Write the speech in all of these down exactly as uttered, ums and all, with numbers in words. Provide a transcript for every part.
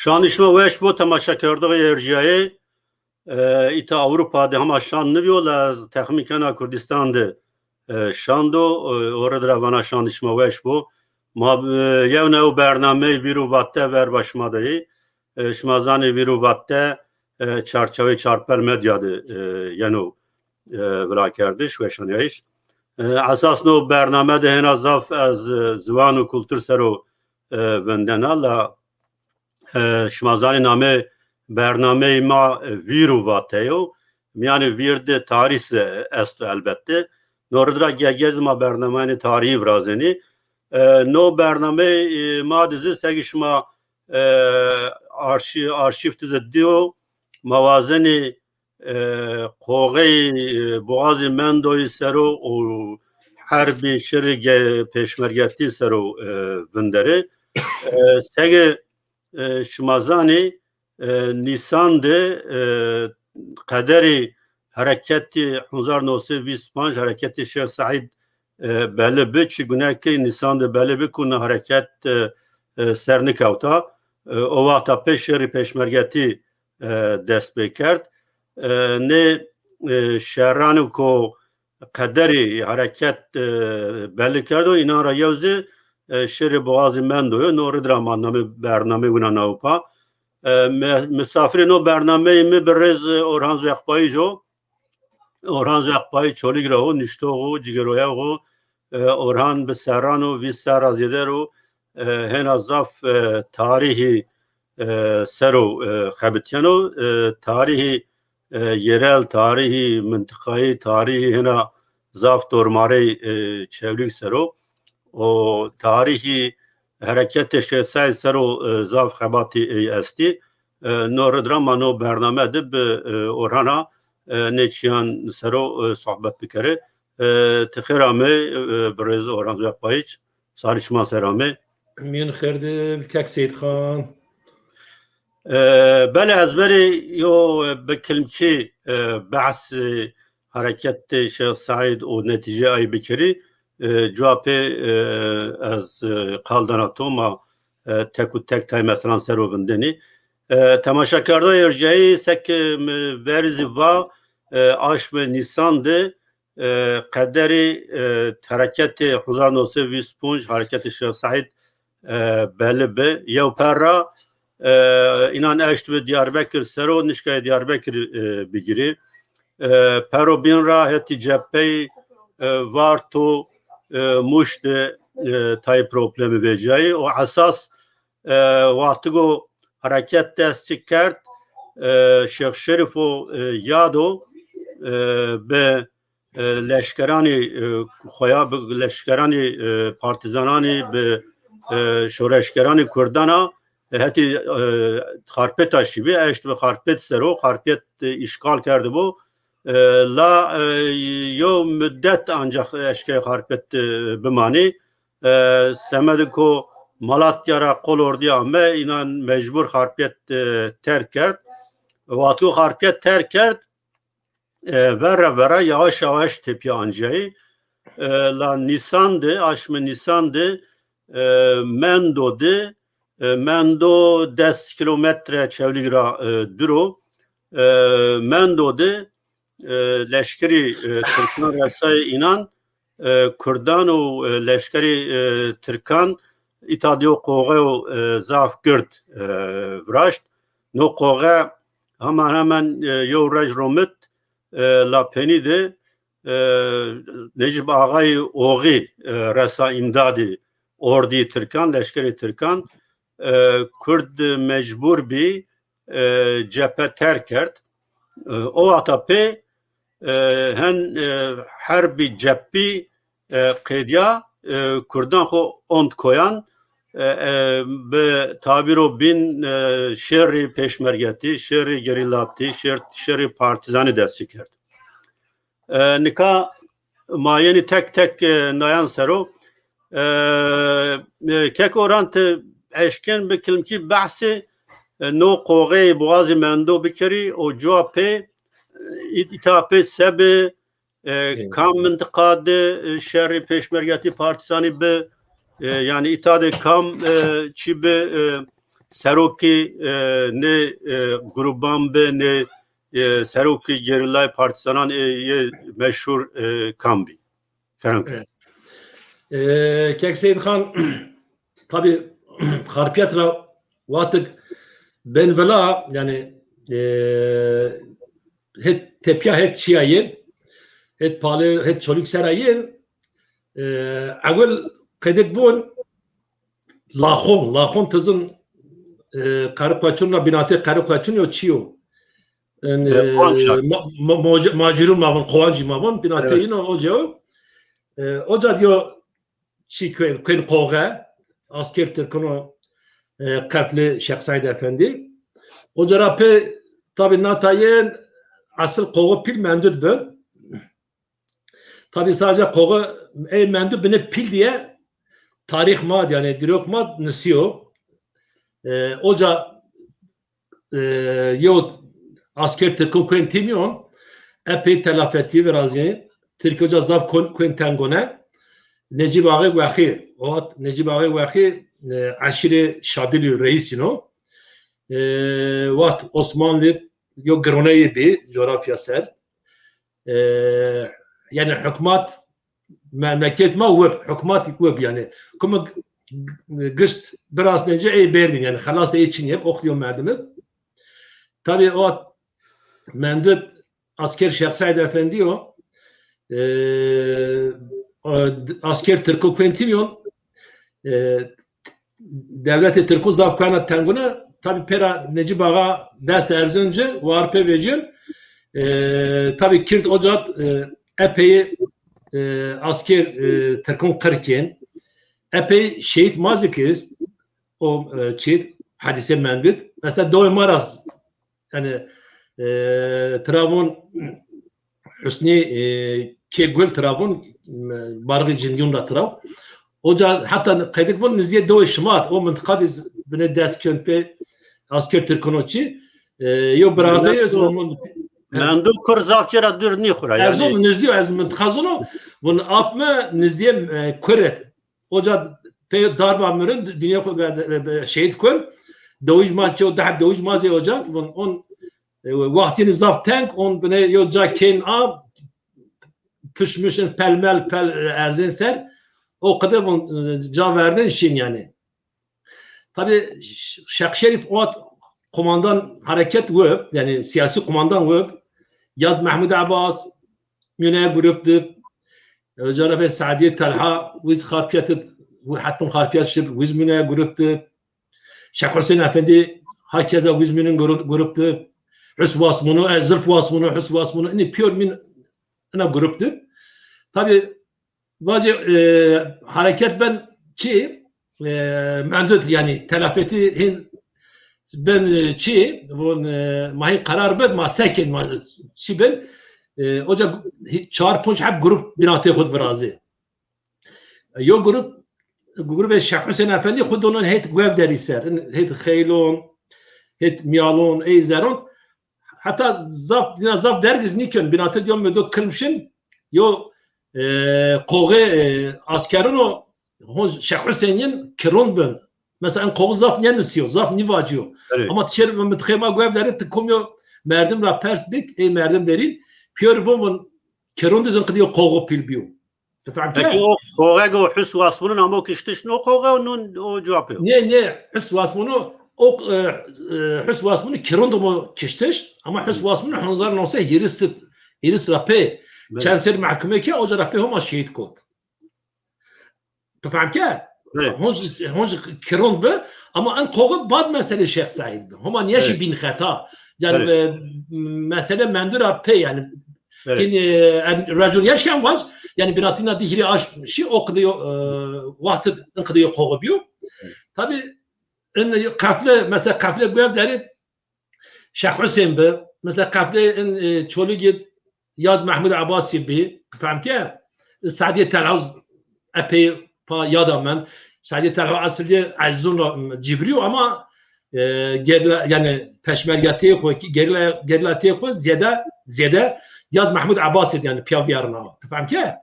Şandîşma weş bo temaşekerdoxê êrjiyayê. E, îta Ewropa de hema şand nibîyo, lê ez texmîn kena Kurdistan de, e, şando, e, ore dira vana şandîşma weş bo. Ma, e, yew new bernameyê Vîr û Vatte ver ba şima de yî. E, şima zanî Vîr û Vatte, e, çarçewê Çarpel Medya de, e, yeno, e, virakerdiş, weşaniyayîş. E, esas no bername de hêna zaf ez, e, ziwan û kultur sero, e, vindena, la, e, şima zanî namê bernameyê ma, e, Vîr û Vate yo. Miyanê vîr de tarîh se esto elbette. No ridira gegez ma bernameyanê tarîhî virazenî. E, no bernameyê, e, ma dizi segi şima, e, arşî-, arşîv dizi diyo, ma wazenî, e, qoxeyî, e, Boğazî Mendoyî sero û herbî şirî ge-, pêşmergetî sero, e, vinderê. E, sege, e, şima zanî, e, Nîsan de, e, qederî hereketî hezar neh sed û vîst û pênc, hereketî Şêx Seîd, e, belî bi, çi gunekê Nîsan de belî bi ku na hereket, e, e, ser nikewta. E, o wexta pê şerî pêşmergetî, e, dest pê kerd. E, nê, e, şeran ku qederî hereket, e, belî kerdo, înan ra yew zî, e, şerê Boğazî Mendo yo, no ridira ma namê bernamê wina navpa. E, me-, misafirê no bernameyê mi bi rêz, e, Orhan Zexpayî jo. Orhan Zexpayî Çolîg ra o, niştox o, cigeroya o. E, Orhan bi serran o, vîst serra zêder o. E, hêna zaf, e, tarîhî, e, sero, e, xebitiyeno. E, tarîhî, e, yerel, tarîhî mintiqayî, tarîhî hêna zaf dormarey, e, Çewlîg sero. O tarîhî hereketê Şêx Seîd sero, e, zaf xebatî ey estî. E, no ridira ma no bername de bi, e, Orhana, e, nê çiyan sero, e, sohbet bikere. E, ti xêr amê, e, bi rêz Orhan Zexpayîç. Sarî çima ser amê. Mîn xêr de kek Seyîd Xan. E, belê ez verê yo, e, bi kilmkî, e, behsê hereketê Şêx Seîd û netîceyê ay bikirî. E, cewapê, e, ez, e, qal dana to ma, e, tek û tek tay meselan ser o vindenî. E, temaşekerdoyê êrjeyî seke mi verî zî va, e, aşmê Nîsan de, e, qederî, e, hereketê hezar neh sed û vîst û pênc, hereketê Şêx Seîd, e, belî bi. Yew perra, e, înan eşt bi Diyarbekir sero, nişkayê Diyarbekir, e, bigirî. E, pero bîn ra hetî cepheyî, e, Varto, e, Mûş de, e, tayê problemî veciyayî. O esas, e, wextigo hereket dest çi kerd, e, Şêx Şerîfo, e, Yado, e, bi, e, leşkeranî, e, xweya bi leşkeranî, e, partîzananî, bi, e, şoreşgeranî kurdana, e, hetî, e, Xarpêta şîbî, eşt bi Xarpêt sero, Xarpêt, e, îşgal kerdibû. E, la, e, yo mudet ancax eşkê Xarpêt, e, bimanî. E, semedê ku Malatya ra qol ordî ame, înan mecbûr Xarpêt, e, terk kerd. Wextî ku Xarpêt terk kerd, e, vera vera yavaş yavaş tepîya ancayî. E, la Nîsan de, aşmê Nîsan de, e, Mendo de, e, Mendo des kilometre Çewlîg ra, e, dûr o. E, Mendo de, e, leşkerî, e, Tirkan resayê înan, e, Kurdan û, e, leşkerî, e, Tirkan îta diyo qoxeyo, e, zaf gird, e, viraşt. No qoxe heman hemen, e, yew rej romit, e, la penî de, e, Necîb Axayî Oxî, e, resa îmdadî ordî Tirkan, leşkerê Tirkan, e, Kurd mecbûr bî, e, cephe terk kerd. E, o wexta pê, e, hen, e, herbî cephî, e, qêdiya, e, Kurdan xwe ont koyan, e, e, bi tabîro bîn, e, şerî pêşmergetî, şerî gerîlatî, şer-, şerî partîzanî dest çi kerd. E, nika ma yenî tek tek, e, nayan sero. E, e, kek Orhan ti eşkên bi kilmkî behsê, e, no qoxeyê Boğazî Mendo bikirî û cuwa pê, e, î-, îta pê se bi, e, kam mintiqa de, e, şerî pêşmergetî partîzanî bi, e, yanî îta de kam, e, çi bi, e, serokê, e, nê, e, gruban be, nê, e, serokê gerîlayê partîzanan ê yê meşhûr, e, kam bî? Kerem ke. E, Kek Seyîd Xan, tabî Xarpiyet ra wextek bên vila, yanî, e, hêt tepya hêt çiya yên, hêt palê, hêt Çolîg sera yên, e, ewil qedik vûn, Laxon, Laxon tizin, e, Qerixweçûn ra bînatê Qerixweçûn yo çi yo? En, e, e, ma, ma, macirûn mavin, Qowancî mavin, bînatê ino o cew. E, oca diyo çi kuen, kuen Qoxe, asker Tirkino, e, qefli Şêx Seîd Efendî. Oca ra pê, tabî natayên esil Qoxu pîl mendud bin. Tabî sadece Qoxu ê mendû binê pîl diye tarîx ma, yanî dîrok ma nisiyo. E, oca, e, yo asker Tirkon kuen tîmyon epey telafetî virazî. Tirk oca zaf kon-, kuen tengone. Necîb Axê Wexî, wat Necîb Axê Wexî, e, eşîrê Şadilî reîsîno. E, wat Osmanlî yo gironeyê bî, coğrafya ser. E, yanî hikûmat memleket ma web, hikûmat web yanî. Kuma g-, g-, gişt biraz nece ey berdin yanî, xelas ey çin yeb, oxliyo merdimi. Tabi o mendû asker Şêx Seîd Efendî yo, e, o d-, asker Tirko kuen tîmyon, e, dewletê Tirko zaf kuena tengune, tabi pêra Necîb Axa dest erzin ci, war pê vecin, e, tabi Kird ocat, e, epey, e, asker, e, Tirkon qirkên, epey şehît ma zî kist, o, e, çît, hadîse mendû. Mesela dawê ma ra, yanî, e, tira vûn Husnî, e, kê Gul tira vûn, e, barixê Cindîyon ra tira. Oca heta qedik vûn nizdîyê dawê Şimat, o mintiqa dî binê dest kön pê asker Tirkon o çi. E, yo biraze yo. Mendû kur zaf çê ra dûr nîxura, ez yanî. Zon nizdî yo, ez mintiqa zono, vûn ap me nizdîyê, e, Kuret. Oca pê darba mirin, dinya xwe be, be, be, şehîd kir. Dewij ma çew, deh dewij ma zê oca, vûn on, e, wextînî zaf teng, on binê yo ca kên a, pişmişin pelmel, pel, e, erzên ser, o qide vûn, e, ca verdin şîn yanî. Tabi Ş-, Şêx Şerîf o wextî kumandan hareket web, yanî siyasî kumandan web, Yad Mehmûd Ebas, mîne grup di, e, cara pê Seîdî Telha, wiz Xarpiyet, wi hetin Xarpiyet şib, wiz mîne grup di. Şêx Husên Efendî, hakeza wiz mînin grup, grup di. Hus Wasmûnû, e, Zilf Wasmûnû, Hus Wasmûnû, inî pîyor mîn ina grup di. Tabi vacê, e, hareket ben çi, e, mendû, yanî telafetî hîn ben, e, çi, vûn, e, ma hîn qerar bid, ma sekên, ma çi bin, e, oca hî-, çar ponc heb grup bînatê xwe virazê. Yo grup, grubê Şêx Husên Efendî xwe donon hêt Guevderî ser, hêt Xeylon, hêt Miyalon, ey Zeron, heta zaf, dîna zaf dergiz nîkin, bînatê diyo medo kilmişin, yo, e, qoxê, e, askerin o, hon Şêx Husên yin kirun bin. Mesela en qoxu zaf nîye nisiyo, zaf nîvaciyo. Evet. Ama tişer mintixê ma Guevderî ti kom yo merdim ra pers bik, ey merdim derî, pîyor vûn vûn kirun dizin qidî yo qoxu pîl biyo. Tu fehm kir? Peki o qoxe go Hus Wasmûnû namo kiştiş no qoxe o nun o cevap yok. Ne, ne, Hus Wasmûnû o, e, e, Hus Wasmûnû kirun dimo kiştiş, ama Hus Wasmûnû hezar neh sed hîris, hîris ra pê, evet, çend ser mehkume ke, oca ra pê homa şehîd kot. Tu fehm ke? Evet. Hon jî, hon jî kirun bi, ama en qoxe bad meselê Şêx Seîd bi. Homa nîye şî, evet, bîn xeta. Yanî, evet, e, mesele mendû ra pê yanî. Evet. Kin, e, en racon yeşken vac, yanî bînatîna dî hîrê aş şî, o qidê yo, e, wextid in qidê yo qoxe biyo. Evet. Tabi in qefle, mesela qefle Guevderî Şêx Husên bi, mesela qeflê in, e, Çolîgê Yad Mehmûd Ebasî bî, tu fehm ke? Seîdê Telha epey pa yada mend. Seîdê Telha esilî Erzûn ra, m, cibrî yo ama, e, gerîla, yanî peşmergatê xwe, gerîla, gerîlatê xwe zêde, zêde Yad Mehmûd Ebasî yanî piya viyarna. Tu fehm ke?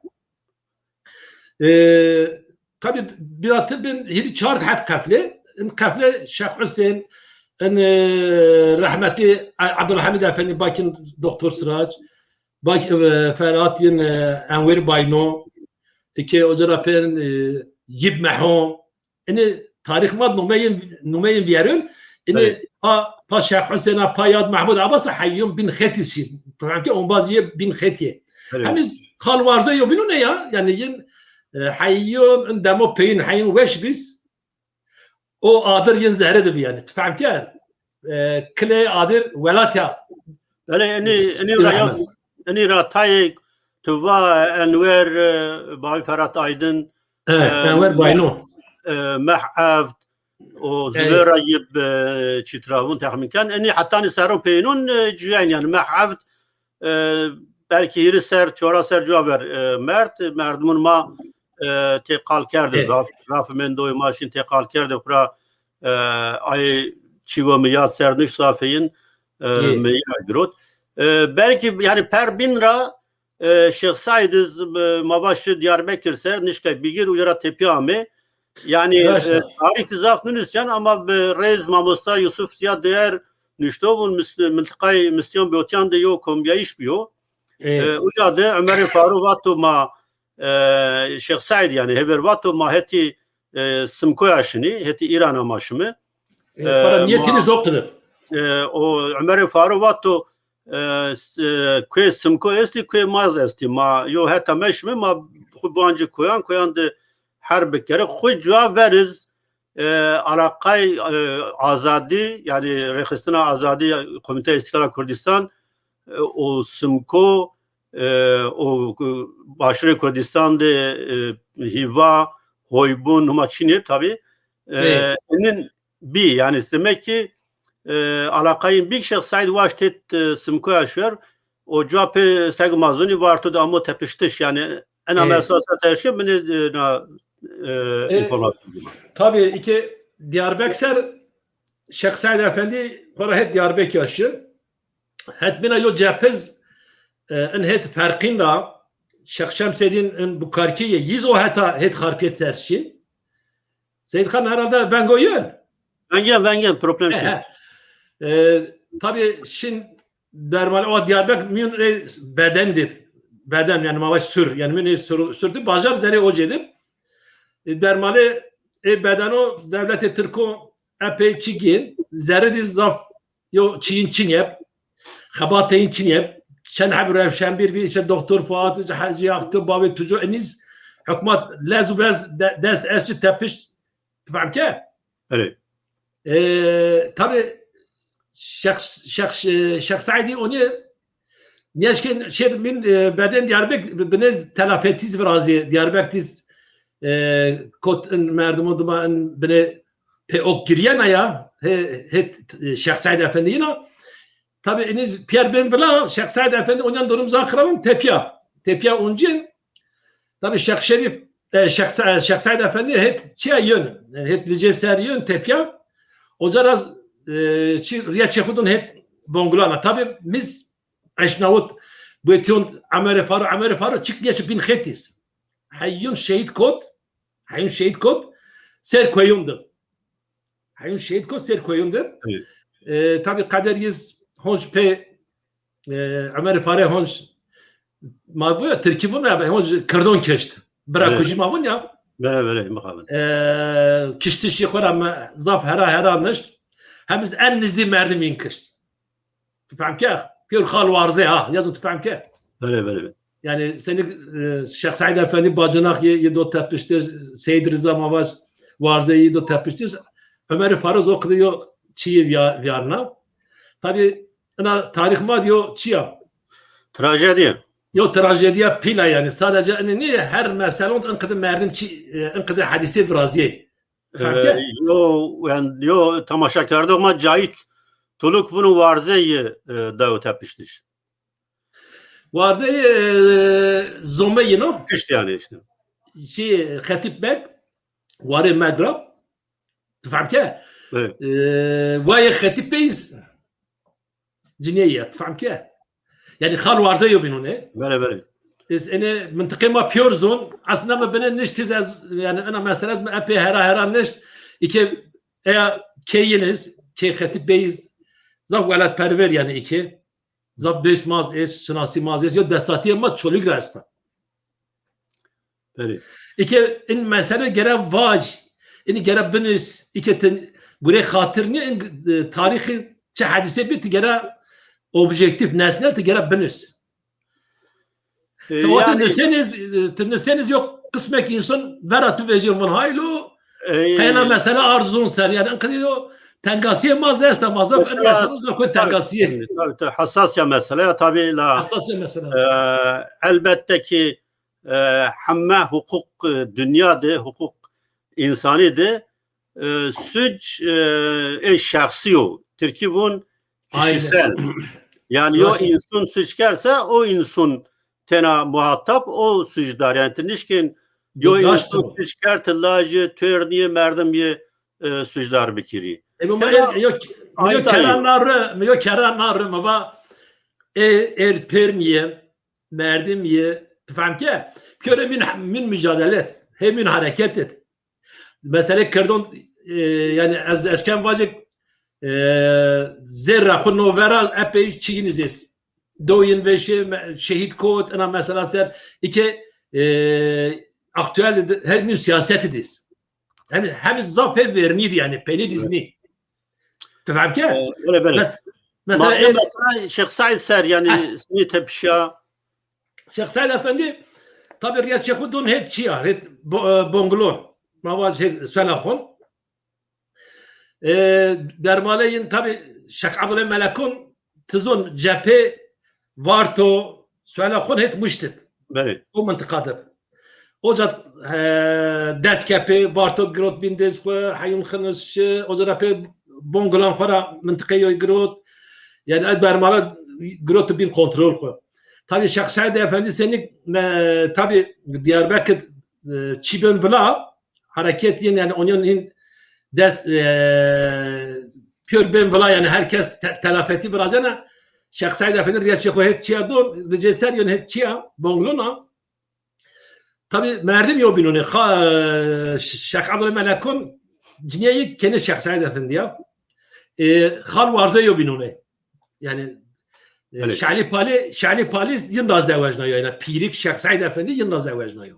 E, tabi bînatê bin hîrî çar heb qeflê, in qeflê Şêx Husên, in, e, rehmetî Ebdulhamîd Efendî, bakin Doktor Sirac, bak, e, Ferhat yên, e, Enwer Bayno, ike ocara pên, e, Yib Meho, ini tarîx ma numeyên, numeyên vîyerin, ini Belê. pa, pa Şêx Husêna, pa Yad Mehmûd Abasa Heyyûn bin Xetî şî. Fehmke ombaziyê bin Xetiyê. Belê. Hemiz xal warze yo bînû ne ya, yani yin, e, Heyyûn, in demo peyin Heyyûn weş bîs, o adir yin zehre de bi yani. Tu fehmke, e, kile adir welat ya. Belê, enî, enî ra ya, Rahmet. Enî ra tayê tu va Enwer, e, bavê Ferhat Aydin, E, e, Enwer Bayno. E, Meh Evd, û Ey. Zübeyir Ayib, e, çîtravûn texmîn ken. Enî hetanî seron peynûn, e, ciyayên yani Meh Evd, e, belkî hîris ser, çora ser cuwa ver, e, merd, merdimûn ma, e, tê qal kerde Ey. zaf, zaf mendo ma şîn tê qal kerde xura, e, ay çîgo mi yad ser niş zafeyin, e, Ey. mi yad girot. E, belkî yani per bin ra, e, Şêx Seîd iz, e, ma va şi Diyarbekir ser, nişkay bigir û jera tepya ame. Yani, Raşt e, e. tarîh di zaf nunusyan ama bi rêz mamosta Yusuf Ziya Değer nuştovun mis-, mintiqay Mistiyan Biyotyan de yo kombiyayîş biyo. Ê. E, uca de Ömer Faruk vato ma, e, Şêx Seîd yani hever vato ma hetî, e, Simkoya şinî, hetî Îrana ma şimi. Ê, E, para niyetini ma-, zor kılır. E, o Ömer Faruk vato, e, s-, e, kuê Simko esti, kuê Maz esti. Ma yo heta meşmi, ma xu bancı koyan, koyan de her bikere. Xu cua veriz, e, alaqay, e, azadi, yani rêxistina azadi Komite İstiklal Kurdistan, e, o Simko, e, o, e, Başûrê Kurdistan de, e, hîva, hoybûn, huma çinê tabi. E, Ê. enin bî, yani demek ki, e, alaqayên bî Şêx Seîd Waş têt, e, Simkoya şwer, o cua pê seg mazûnî varto de amo tepiştiş, yani en Ê. ama esasa teşke min, e, na, e, Ê, informasyon bûna. Tabi iki Diyarbek ser Şêx Seîd Efendî xora het Diyarbek yaşi. Het bina yo cepiz, e, in het Ferqîn ra, Şêx Şemsedîn in Bukarkî ye, yiz o heta het Xarpiyet ser şî. Seyîd Xan herhalde vengo yön. Vengên, vengên, problem çi? He, he. E, tabi şin dermal o Diyarbek miyun rê beden de, beden yani mavaş sür, yani miyun rê sür, sürdü, bajar zerê o cedib. E, dermalê e bedeno devletê Tirko epey çi gên, zerê de zaf yo çiyin çin yeb, xebateyîn çin yeb, çend heb rewşenbîr bî, işte Doktor Fuat, işte Hacı Yaktı, Bavê Tuco, eniz hikûmet lez û bez de-, dest ez çi tepişt, tu fehm ke? Erê. Ee, tabi Şex, Şex, Şex Seîdî onî nêşkên şêr min, e, bedên Diyarbek binê telafetiz virazî, Diyarbek tiz, e, kot in merdimon dima in binê pê ok giriyena ya, he, he, Şêx Seîd Efendî yina. Tabi iniz piyer bên vila, Şêx Seîd Efendî onyan durum zan xiravin tepya. Tepya oncin. Tabi Şêx Şerîf, e, Şêx Se-, Şêx Seîd Efendî het çiya yön, het licê ser yön tepya. Oca raz, e, çi riya çê xudun het bongulana. Tabi miz eşnawut bu etiyon Emerê Faro, Emerê Faro çık niye çi bin xetiz. Heyun şehit kot, heyun şehit kot, ser koyundu. Heyun şehit kot ser koyundu. Evet. E, tabi kader yiz honc pe, e, Emerê Fare honc ma bu ya, Tirkî bu ya, honc kırdon kişt. Bira Evet. kujî ma bun ya. Bere, bere, mixabin. E, kiştişi xora me zaf hera hera nişt. Hemiz en nizdi merdim in kişt. Tu fehm ke? Pêr xal warze ha, yazın tu fehm ke? Belê, belê, belê. Yani seni, e, Şêx Seîd Efendî bacanak yê, yê do tepiştir, Seîd Riza Mavaş warze yê do tepiştir. Ömer Faruz o kadar yo çiye viya-, viyarna. Tabi ina tarih ma diyo çiya? Trajediye. Yo trajediya pila yani. Sadece hani niye her meselon en kadar merdim çi, e, en kadar hadise viraziye. Fehmke? Ee, yo, yani, yo, temaşa kerdo ma Cahit Tuluk vunu warzeyê, e, dayo tepiştiş. Warzeyê, e, zomeyê no? Kişt yani işte. Şey, Xetîp Beg, warê Megra. Tu fehmke? Evet. Ee, wayê Xetîp Bey iz cinê ye, tu fehm ke? Yani xal warze yo bînûne. Bele, bele. Ez ene mintiqê ma pîyor zon. Aslında me bine niştiz ez, yani ena mesele ez me epê hera hera nişt. İke Eya kê yin iz, kê xetîb bê iz, zaf welatperwer yani iki. Zaf dost maz iz, şinasî maz iz, yo destatiyê ma Çolîg ra esta. Belê. Îke in mesele gere vac, in gere binus, îke tin gure xatir niye, in, e, tarîxî çi hedîse bî, ti gere objektîf, nesnel ti gere binus. E, Ti wate yani nusêniz, e, ti nusêniz yok qismek insan vera tu vejin van haylo, E, qeyna mesele arzun ser, yani in qediyo tengasiyê maz esta, maz zaf, in Mesela, mesele zor xwe tabii, tengasiyê. Tabii, tabii, hassas ya mesele ya, tabii la, Hassas ya mesele. E, elbette ki, e, hemme hukuk, e, dünya de, hukuk insani de, e, suç, e, e, şahsi o. Tirkî vun Aynen. kişisel. Yani yo Doğru. insun suç kerse, o insun tena muhatap, o suçdar. Yani ti nişkin yo Doğru. insun suç kert, lajı, törniye, merdim ye, e, suçdar bikiri. E, bu Kera ma-, yok, aynı yok, tabii. Kera narı, yok, Kera narı, ma ba, e, el törniye, merdim ye, tu fehm ke? Köre min, min mücadele et, he min hareket et. Mesele Kirdon, e, yani ez, ez kem vacik, e, zerra xwe no vera epey çiyin iz. Doyin ve şey, me-, şehit kot, ina mesela ser, iki, e, aktuel de, her gün siyaseti diz. Hem, hem zaf hep verniydi yani, peni dizni. Tu fehm ke? E, öyle, böyle. Mes-, mesela Madem el- mesela Şeyh Said ser yani Heh. seni tepişya. Şeyh Said Efendi, tabi riya çekudun hep çiya, hep bo-, e, bonglon. Mavac hep selaxon. E, dermaleyin tabi Şeyh Abdullah Melekun tizon cephe varto selaxon hep muştib. Belê. O mıntıqada. Oca, e, dest kepê, varto girot bindez xwe, heyun xınız şi, oca da pê bongulan xwe ra mıntıqê yoy girot. Yani ez bermala girot bin kontrol xwe. Tabi Şeyh Said Efendi senik, e, tabi Diyarbakır, e, çi ben vila, hareket yin yani onyon hin dest, e, pür ben vila yani herkes te-, telafeti viracana. Şeyh Said Efendi riya çi xwe hep çiya don, rice ser yon hep çiya, bonglona. Tabi merdim yo binone. Xa-, Ş-, Şeyh Abdullah Melekun ciniyeyi kene Şeyh Said Efendi ya. E, xal warze yo binone. Yani, e, Öyle. Şali Pali, Şali Pali yin da zewecna yo. Yani Pirik Şeyh Said Efendi yin da zewecna yo.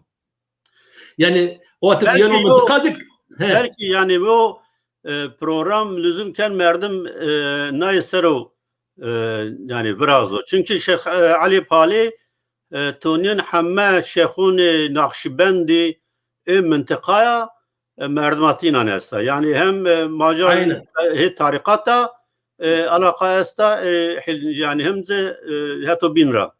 Yani o atık Belki yan o yok. mıntıqacık, he. Belki yani bu, e, program lüzumken merdim, e, nayê sero, e, yani virazo. Çünkü Şeyh, e, Ali Pali, e, tonin hemme şêxûnê Nakşibendî ê mintiqaya, e, merdimatînan esta. Yani hem, e, macar, Aynen. e, hê tarîqata, e, alaqa esta, e, hil-, yani hem ze, e, heto bin ra,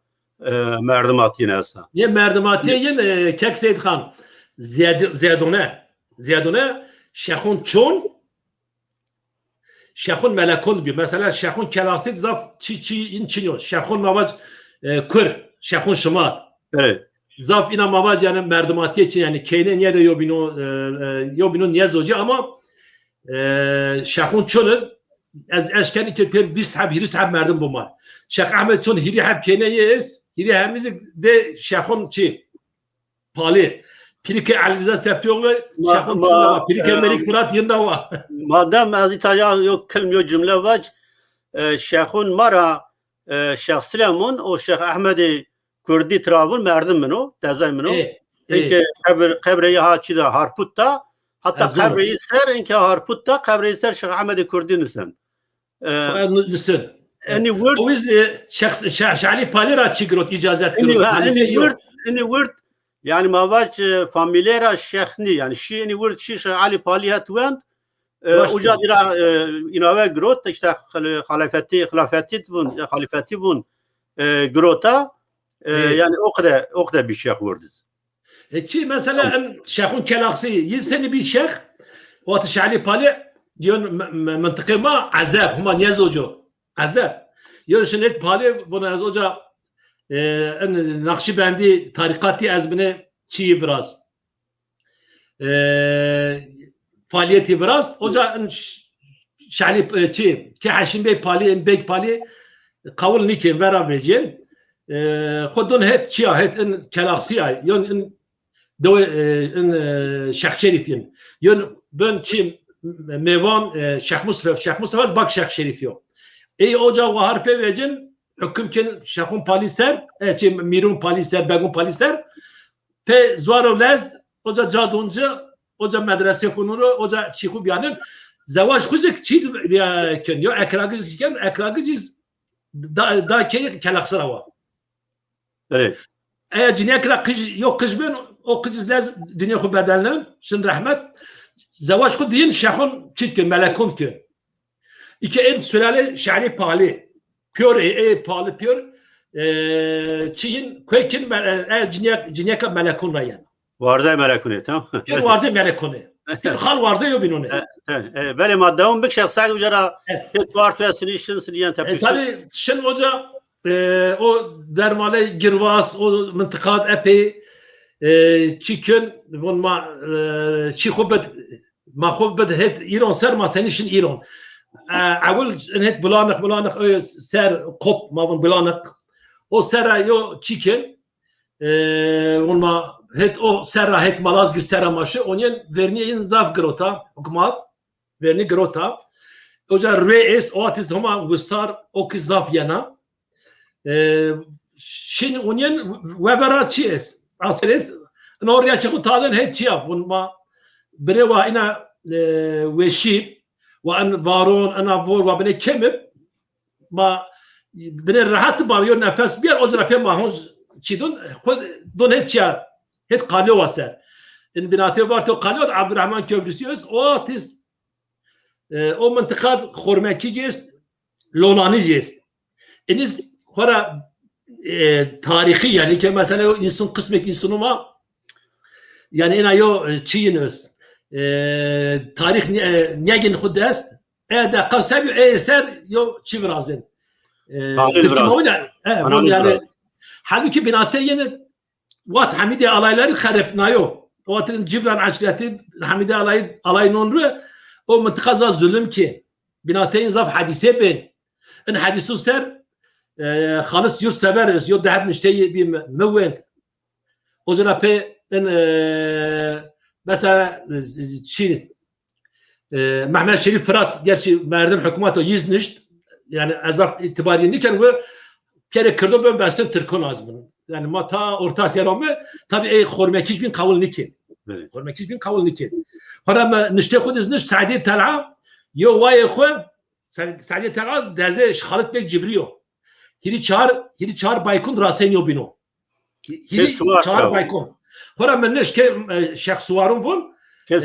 e, merdimatîn esta. Yê merdimatiyê yin, e, kek Seyid Xan, ziyad-, ziyadone, ziyadone şêxûn çon, Şexûn melekûn dibî. Mesela şexûn kelasî zaf çi, çi in çin yo. Şexûn mavac, e, kur, şexûn şima. Evet. Zaf ina mavac yani merdimatiyê çin yani keyne niye de yobîno, e, e, yobîno niye zocî ama, e, şexûn çûn iz, ez eşken ki pêr vîst heb, hîris heb merdim bûma. Şex Ehmed çûn hîrî heb keyne yê iz, hîrî hemizik de şexûn çi. Palê. Pirîkê Elîza Septîoglu, Ma-, Şexûn ma-, Çûna wa. Pirîkê e, Melîk Firat yinda wa. Madem ez îta ya yo kilm, yo cumle vac, e, Şexûn ma ra, e, Şex Silemûn û Şex Ehmedê Kurdî tiravûn merdim min o, tezay min o. Ê, ê. Înke qebir, qebrê ya ha çi da Harpût da, heta Ez zûm. qebrê yî ser, înke Harpût da, qebrê yî ser Şex Ehmedê Kurdî nisen. E, Xwe nû-, disin. Enî wird. O wî, e, şexs-, şe-, Şalî Palî ra çi girot, îcazet Enî, girot? ha, Halî enî Peyî wird, yok. Enî wird. Yani ma vac, e, famîlê ra şex nî. Yani şî enî wird şî şex Alî Palî het wend. E, Baş uca dira, e, inave girot, işte xil-, xalafetî, xilafetî vun, e, xalafetî vun, e, girota. E, Ê. Yani o qede, o qede bir şex wirdiz. E, çi mesela em şexûn kelaxsî, yî senî bî şex, wati Şalî Palî, yon me-, me-, mintiqê ma Ezeb, huma niye zoco. Ezeb. Yon şinêt Palî, vona ez oca, e, en Nakşibendî tarîqatî ez bine çiyî viraz. E, faaliyetî viraz, oca en ş-, Şalî, e, çi, ke Heşîm Bey Palî, en Beg Palî, qawil nîkên, vera vecên. E, xwe don het çiya, het in kelaxsiya, yon in dewe, e, in, e, Şexşerîf in. Yon ben çim, Mêvan, e, Şêx Musrif, Şêx Musrif ez bak Şêx Şerîf yo. Ê oca wahar pê vecin, huküm kin Şêxun Palî ser, e, çi Mîrun Palî ser, Begun Palî ser, pê zuar û lez, oca caduncu, oca medrese xunuru, oca çîxu biyanin, zewac xu jî çî kin, yo ekragij kin, ekragij da, da kê kelaxsira wa. Belê. Eya ciniyek ra qij, yo qij bin, o qij lez dinya xu bedelnin, şin rehmet. Zewac xu diyin şexun çît kin, melekun kin. Îke ên sülale şehrê Palî. Piyor ê, ê Palî piyor, e, çiyin, kuekin, me-, e, e, ciniyek, ciniyeka melekun ra yen. Warzay Melekunê, tamam. Piyor warzay Melekunê. Piyor xal warzay yo binone. E, e, e, belê ma dewam bik Şêx Seîd uca ra. E. Hêt war tu sinî şin sinî yen E, tepiştin. Tabii şin oca, e, o dermale Girvas, o mintiqat epey, e, çikin, von ma, e, çi xubet, ma xubet hêt İran ser ma senî şin İran. E, ewil in hêt Bulanık, Bulanık, e, ser kop ma von Bulanık. O sera yo çikin, e, von ma hêt o serra hêt Malazgirt sera ma şi, onyen verniye in zaf girota, hukmat, verni girota. Oca rüê es, o atiz homa wisar, o ki zaf yena. E, şin onyen wevera çi es? Asker es, in oraya çi xu taden hêt çiya, von ma bire wa ina, e, weşîb, wa in varon, ina vor, wa bine kemib, ma bine rehat ba yo nefes biyer, o zira pê ma hon çi dun, xu dun hêt çiya, hêt qalyo wa ser. In binatê varto qalyo Abdurrahman Köprüsü öz, o atiz, e, o mintiqa Xormekî cêst, Lolanî cêst. Iniz xora, e, tarîxî yani ke mesela o insun qismek insunu ma, yani ina yo, e, çiyin öz. E, tarîx ni-, e, negin xu dest, e, deqa sev yo, e, ser yo çi virazin. E, Tahlil Türkçe virazin. Öyle, e, Analiz yani, virazin. Halbuki binate yeni wat Hamîdê alayları xerepnayo. Wat Cibran eşreti Hamîdê alay, alay non ru, o mintiqa za zulüm ki. Binateyên zaf hadîse bên. In hadîsu ser, e, Xalis Yurtsever, yo deheb nişteyê bî mi, mi wend. O zira pê in, e, mesela, e, çi, e, Mehmet Şerîf Fırat, gerçi merdim hikûmeta yîz nişt, yani ez zaf îtibarî niken we kerê Kirdo ben bestin Tirko lazim. Yani ma ta Orta Asya me, tabi ey Xormekî bin qawil nikin. Evet. Xormekî bin qawil nikin. Xora me nişte xu diz niş Sadi Tel'a, yo wayê xu, Sadi, Sadi Tel'a dezê Xalit Bek Cibriyo. Hiri çar, hiri çar baykun rasen yo bino. Hiri çar baykun. Xora me niş ke, e, Şêx Suwarun vun, e,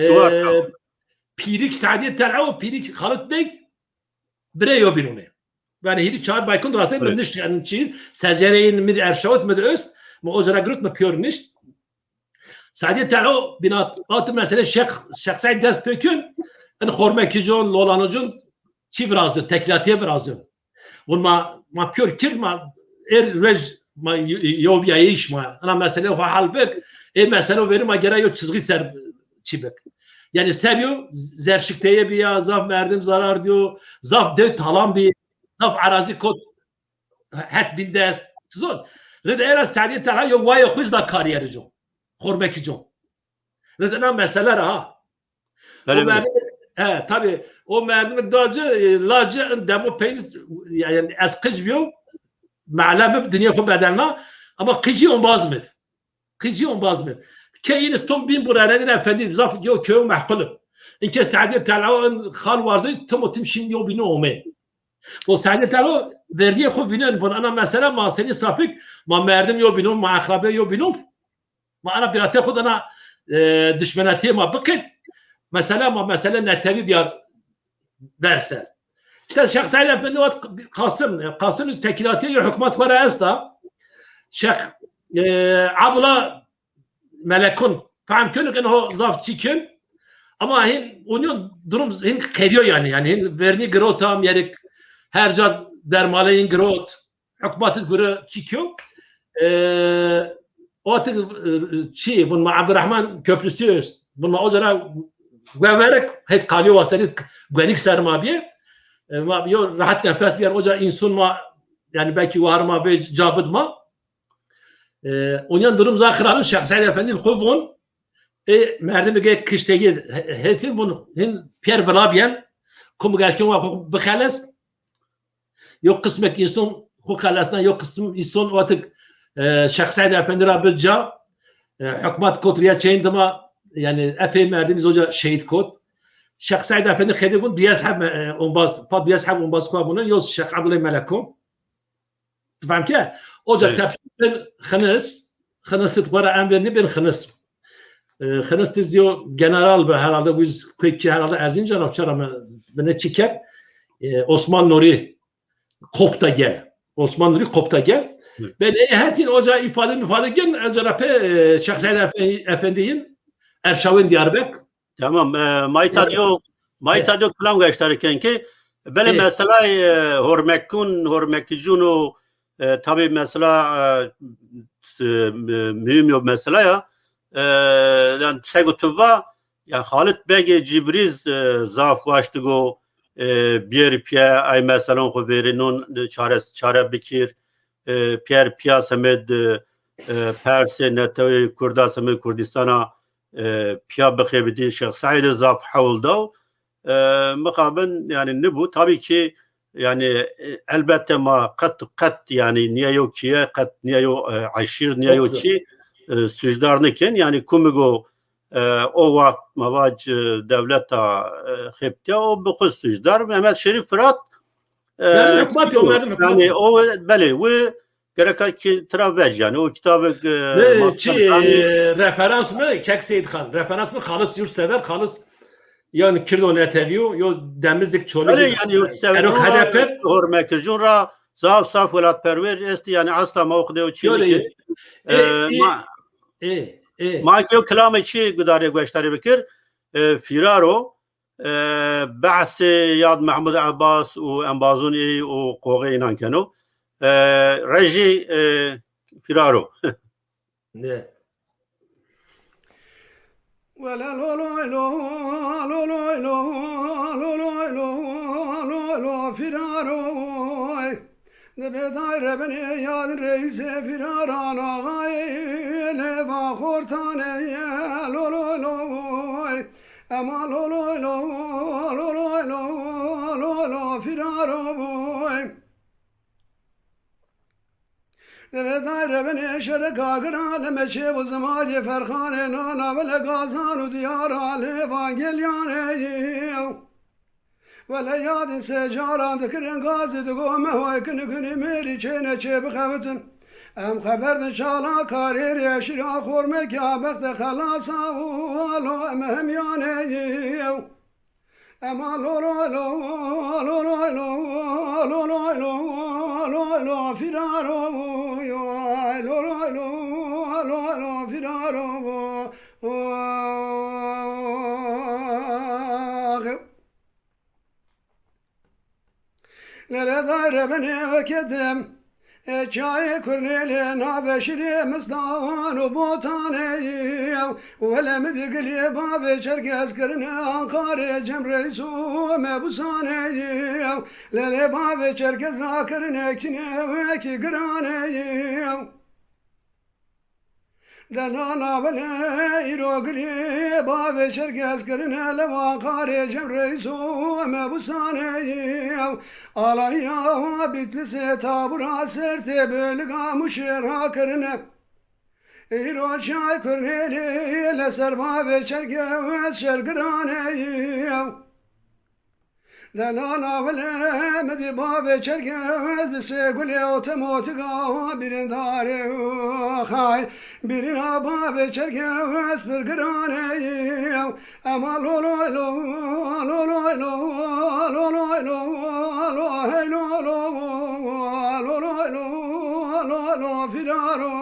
Pîrik Sadi Tel'a û Pîrik Xalit Bek birê yo bînûnê. Yani hîrî çar baykun rastê min nişt, yani çi, secereyên min erşawit min de öst, mi o zira girut mi piyor nişt. Sadi Telo binat, atı mesele Şêx, Şêx Seîd dest pêkün, in Xormekicon, Lolanicon, çi virazın, tekilatiye virazın. Vun ma, ma piyor kird ma, er rej ma yo-, yobiyayış ma. Ana mesele xo hal bik, e mesele veri ma gera yo çizgi ser çi bik. Yani ser yo zerşikteye biya, zaf merdim zarar diyo, zaf dev talan bi, zaf arazi kot het bin dest. Zor. Rid era Sadi Tela yo wayo xwij da kariyeri co. Xormekicon. Rid ina mesele ra ha. O merdim, he, tabi. O merdim dacı, e, lacı, demo peynir, yani ez qıc biyo, mala bib, dünya xo bedelna, ama qıcı ombaz mı? Qıcı ombaz mı? Ke yine stom bin bu renen efendi, zaf yo köyü mahkulü. İnke Sadi Tela, xal varzı, tım o tım şimdi yo bini ome. O Sadi Tela, verdiye xo vinen, von ana mesela ma seni sapık, ma merdim yo bino, ma akrabe yo bino. Ma ana birate xwe dana, e, dişmenatiyê ma bikit. Mesela ma mesele netewî biyar ber ser. İşte Şêx Seîd Efendî vat Qasım, e, Qasım tekîlatiyê ya hikûmet xwe re esta. Şêx, e, Abdullah Melekun, fehm könük in ho zaf çikin. Ama hin onun durum hin qediyor yani. Yani hin verni girota, yerik her ca dermaleyin girot. Hikûmetê gure çi kiyo? E, o ati, e, çi, bun ma Abdurrahman Köprüsü, bun ma o zara weverek, het kaliyo waseri gwenik ser ma biye. E, ma biyo rahat nefes biyer, oca insun ma, yani belki var ma ve cabıd ma. E, onyan durum za xirabin, Şêx Seîd Efendi xwe von, Ê merdimê ge kişteyê he-, hêtin vun hin piyer vila biyen, ku mi geştin wa xwe bixelest. Yo qismek însan xwe xelesna, yo qism însan watik, e, Şêx Seîd Efendî ra bi ca, e, hikûmet kot riya çeyên dima, yani epey merdimî zoca şehîd kot. Şêx Seîd Efendî xêdî vun duyes heb, e, ombaz, pa duyes heb ombaz xwe bunin, yo Şêx Ebdullah Meleko. Tu fehm ke? Oca Evet. tepşîr bin xinis, xinis it xwe ra em vê nibin xinis. E, xinis tiz yo general bi herhalde, wiz kuekçi herhalde Erzincan, o çara me bine çi kerd. E, Osman Nuri kopta gel. Osman Nuri kopta gel. Evet. Ben e, her tin oca ifade mifade gen, oca ra pe, e, Şêx Seîd Efendi, Efendiyin, Erşawên Diyarbek. Tamam, e, ma îta Evet. diyo, ma Evet. îta diyo kilam geştari ken ki, belê Evet. mesela, e, Hormekun, Hormekicun û, e, tabi mesela, e, s-, e, mühim yo mesela ya, e, yani sego tu va, ya Halit Begê Cibrîz, e, zaf waştigo, e, biyer piye, ay meselon xwe vêrinon, e, çare, çare bikir, e, piyer piya semed, e, Persê, netewê Kurda semed Kurdistana, e, piya bixebitî Şêx Seîdê zaf hewl da. E, mixabin, yani, nibû. Tabii ki, yani, e, elbette ma qet, qet, yani, niye yo kiye, qet niye yo, e, eşîr, niye yo Yoktu. çi, e, sucdar nikin. Yani, ku mi go, e, o wext ma vac, e, dewleta, e, xebtiya, o bi xwe sucdar. Mehmet Şerîf Firat, e, Yani, hikûmetê o merdim, yani, hikûmetê. o, belê, wi gereka ki tira vec, yani, o kitabek, e, Ne, ma çi, kanî e, referans mi? Kek Seyîd Xan. Referans mi? Xalis Yurtsever, Xalis, yani, Kirdo Neteviyo, yo Demizik Çolî Belê, yani, Yurtsever Serok ra, H D P. Hormekircûn ra, zaf, zaf welatperwer esti, yani, asla ma o xidê o çi Yo, nike. e, E, e, ma, e, e. ma ki yo kilamê çi gudarê gueştarê bikir, e, Firaro, e, behsê yad Mehmûd Ebbas û embazûn ê û qoxê înan keno. E, rejî, e, Firaro. Ne. Wele lo lo lo, lo lo lo, lo lo lo, lo lo Firaro. Dibê dayre binê yad reîsê Firaran axayê lêva xortanê ye, lo lo lo. Ema lo lo lo, lo lo lo, lo lo Firaro. Divê dayre binê şereka giran, leme çêbû zimacê Ferxanê, nana wele gazan û diyara lê Evangelyanê. Wele yadin sê caran dikirin gazî, digo me hoy kinik hunî mêrî çêne çê bixebitin. Em xeber din çala karêrê eşîra Xormekya bexte xelasa û alo em hemyanê. Ema lo lo lo, lo lo lo, lo lo lo, lo lo lo, Firaro, lo lo lo, lo lo Firaro. Lele dayre binê veketim. E, çayê Kurnêlê navê şirê Mistavan û Botanê. Wele min digilê bavê Çerkez kirine Anqarê Cem Reis û Mebusanê. Lelê bavê Çerkez rakirine kinê wekî giranê. Delala wele îro gilê bavê Çerkez kirine lewa qarê Cem Reis û Mebusanê. Alahiya Bitlisê tabura Sertê bêliga Mûşê rakirine. Îro çay Kurnêlê li ser bavê Çerkez şergiranê. Delala wele min dî bavê Çerkez bi sê gulê û temotiga birîndarê xay. Birîna bavê Çerkez pir giranê. Ema lo lo lo, lo lo lo, lo lo lo, lo hey lo lo, lo lo lo, lo lo Firaro.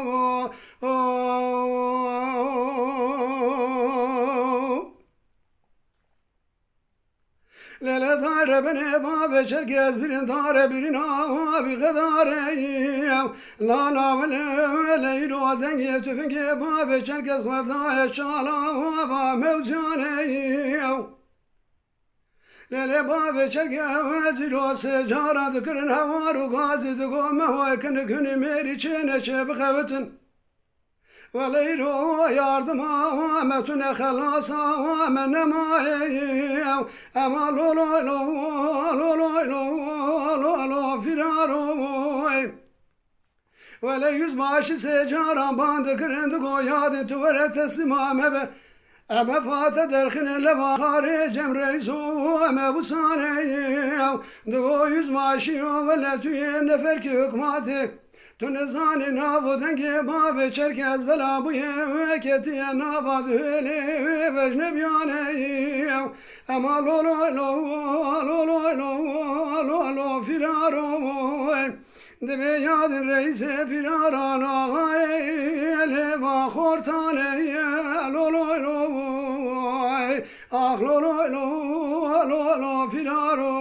Lele dare binê bavê Çerkez birîn dare birîn awa bî xedare. Lala wele wele îro dengê tufingê bavê Çerkez xwe daye çala ava mewcanê. Lele bavê Çerkez îro sê cara dikirin hewar û gazî digo mehoy kinik hunî mêrî çêne çê bixewitin. Weleyro yardıma me tune xelasa me nemaye. Ema lo lo lo lo lo lo lo lo firaro. Wele yüzbaşı secaran bandı kırındı goyadın tuvere teslima mebe. Eme fate derxine leva xare cemreyzo eme bu sane. Digo yüzbaşı yo wele tüye nefer ki hükmati. Tu nizanî navo dengê bavê Çerkez bela bûye wê ketiye nava duhêlê wê vejne biyane. Ema lo lo lo lo lo lo lo lo firaro. Divê yadin reîsê firaran axayê lêva xortanê. Lo lo lo. Ax lo lo lo lo lo firaro.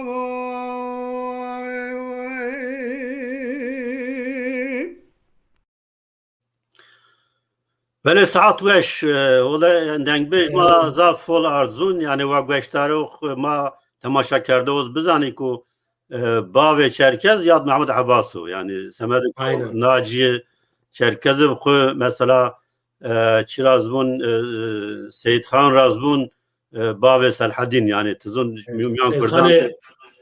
Belê saet weş, e, wele dengbêj ma zaf hol arzûn, yani wa gueşdaro xwe ma temaşakerdoz bizanî ku, e, bavê Çerkez Yad Mehmed Ebaso, yani semed ku Aynen. Naciye Çerkez bi xwe mesela, e, çi razbûn, e, Seyîd Xan razbûn, e, bavê Selhedîn, yani tizûn Evet, miyan Seyîd Kurdan Xanê-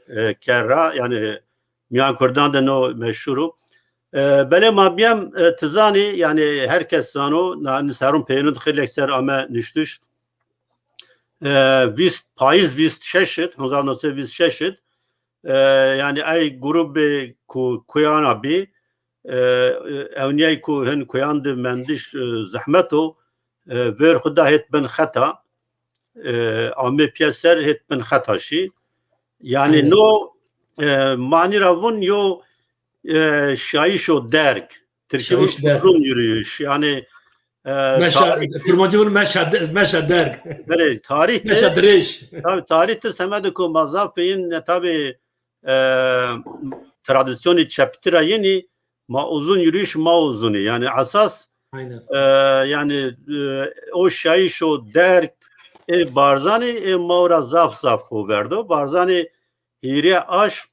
e, kerra, yani miyan Kurdan de no meşhur o. E, belê ma biyem, e, tizanî, yani her kes zano, na, ni serun peynûn xêlek ser ame niştiş. E, vîst, payîz vîst şeş it, hezar neh sed vîst şeş it. E, yani ey grubê ku kuyana bî, e, ewniyey ku hin kuyan de mendiş, e, zehmet o, e, ver xwe da hêt bin xeta, e, amê piyeser hêt bin xeta şî. Yani Aynen. no, e, manî ra vun yo, e, şayîşo derg. Tirkî vun Şayîş derg. Uzun yürüyüş. Yani, e, Meşa, tarih Kurmancî vun meşa, meşa derg. Belê, tarih de Meşa dirêj. Tabii tarih de semed ku ma zaf peyin ne tabii, e, tradisyonî çeptir a yenî ma uzun yürüyüş ma uzunî. Yani esas, Aynen. e, yani, e, o şayîşo derg ê Barzanî ê ma ra zaf zaf xo verdo. Barzanî hîrê aş,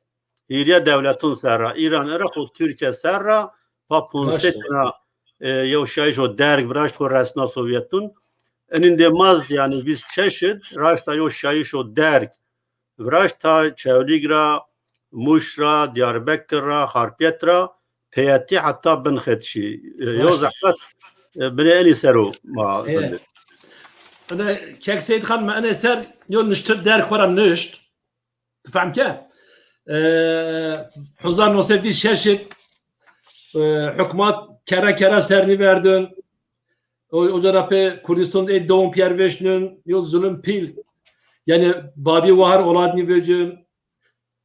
hîrê dewletun ser ra, Îran, Iraq û Tirkiye ser ra, pa Raşt e. Ponsetna, e, yew şayîşo derg viraşt xo resna Sovyetun. Enin de maz, yani vîst şeş id, raşta yew şayîşo derg viraşt ta Çewlîg ra, Mûş ra, Diyarbekir ra, Xarpêt ra, peyetî heta bin xetşî. E, yo Raşt e. Zehmet, e, binê enî ser o ma Evet. bindi. Ene Kek Seyîd Xan me enê ser yo niştir derg xwe ra nişt. Tu fehm ke? E, hezar neh sed vîst şeş id, e, hikûmet kere kere ser nîverdin. O, oca da pê Kurdistan ê dewam piyer veşnin, yo zulüm pîl. Yani babî wahar olad nîvecin,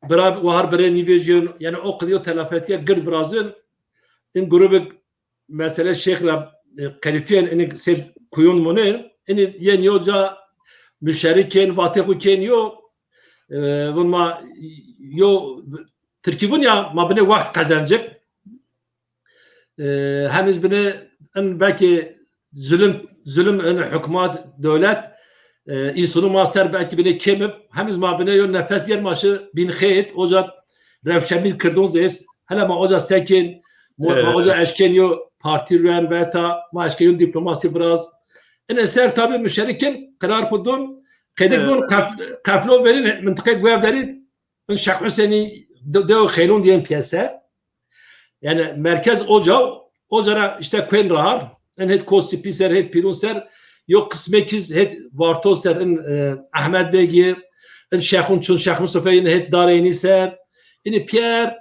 bira wahar bire nîvecin. Yani o qediyo telafetiye gird birazin. In grubik mesele Şêx re, e, qerîfiyên, inî ser kuyun mûnin, inî yên yo ca müşerikên, vatê xwe kên yo, e, vun ma yo Tirkî vun ya ma binê wext qezencik. E, hem iz binê in belkî zulüm, zulüm in hikûmet, dewlet, e, însonû ma ser belkî binê kêm ib, hem iz ma binê yo nefes biyer ma şi bîn xêt, oca rewşenbîr kirdon zês, hele ma oca sekên, ma, ma Evet. oca eşkên yo partî ruen veta, ma eşkên yo dîplomasî viraz. Inê ser tabî müşerikên qerar xwe don, qedik Evet. don qef-, qeflo verin mintiqe guev derî, in Şex Husênî de-, dew xêlon diyen piyeser. Yani merkez oca, oca ra işte kuen rahar, en het Kosipî ser, het Pîrûn ser, yo qismekiz het Varto ser, in, e, Ahmet Begî, in Şexûn çun, Şex Mustafayî, in het Darênî ser, in Piyer,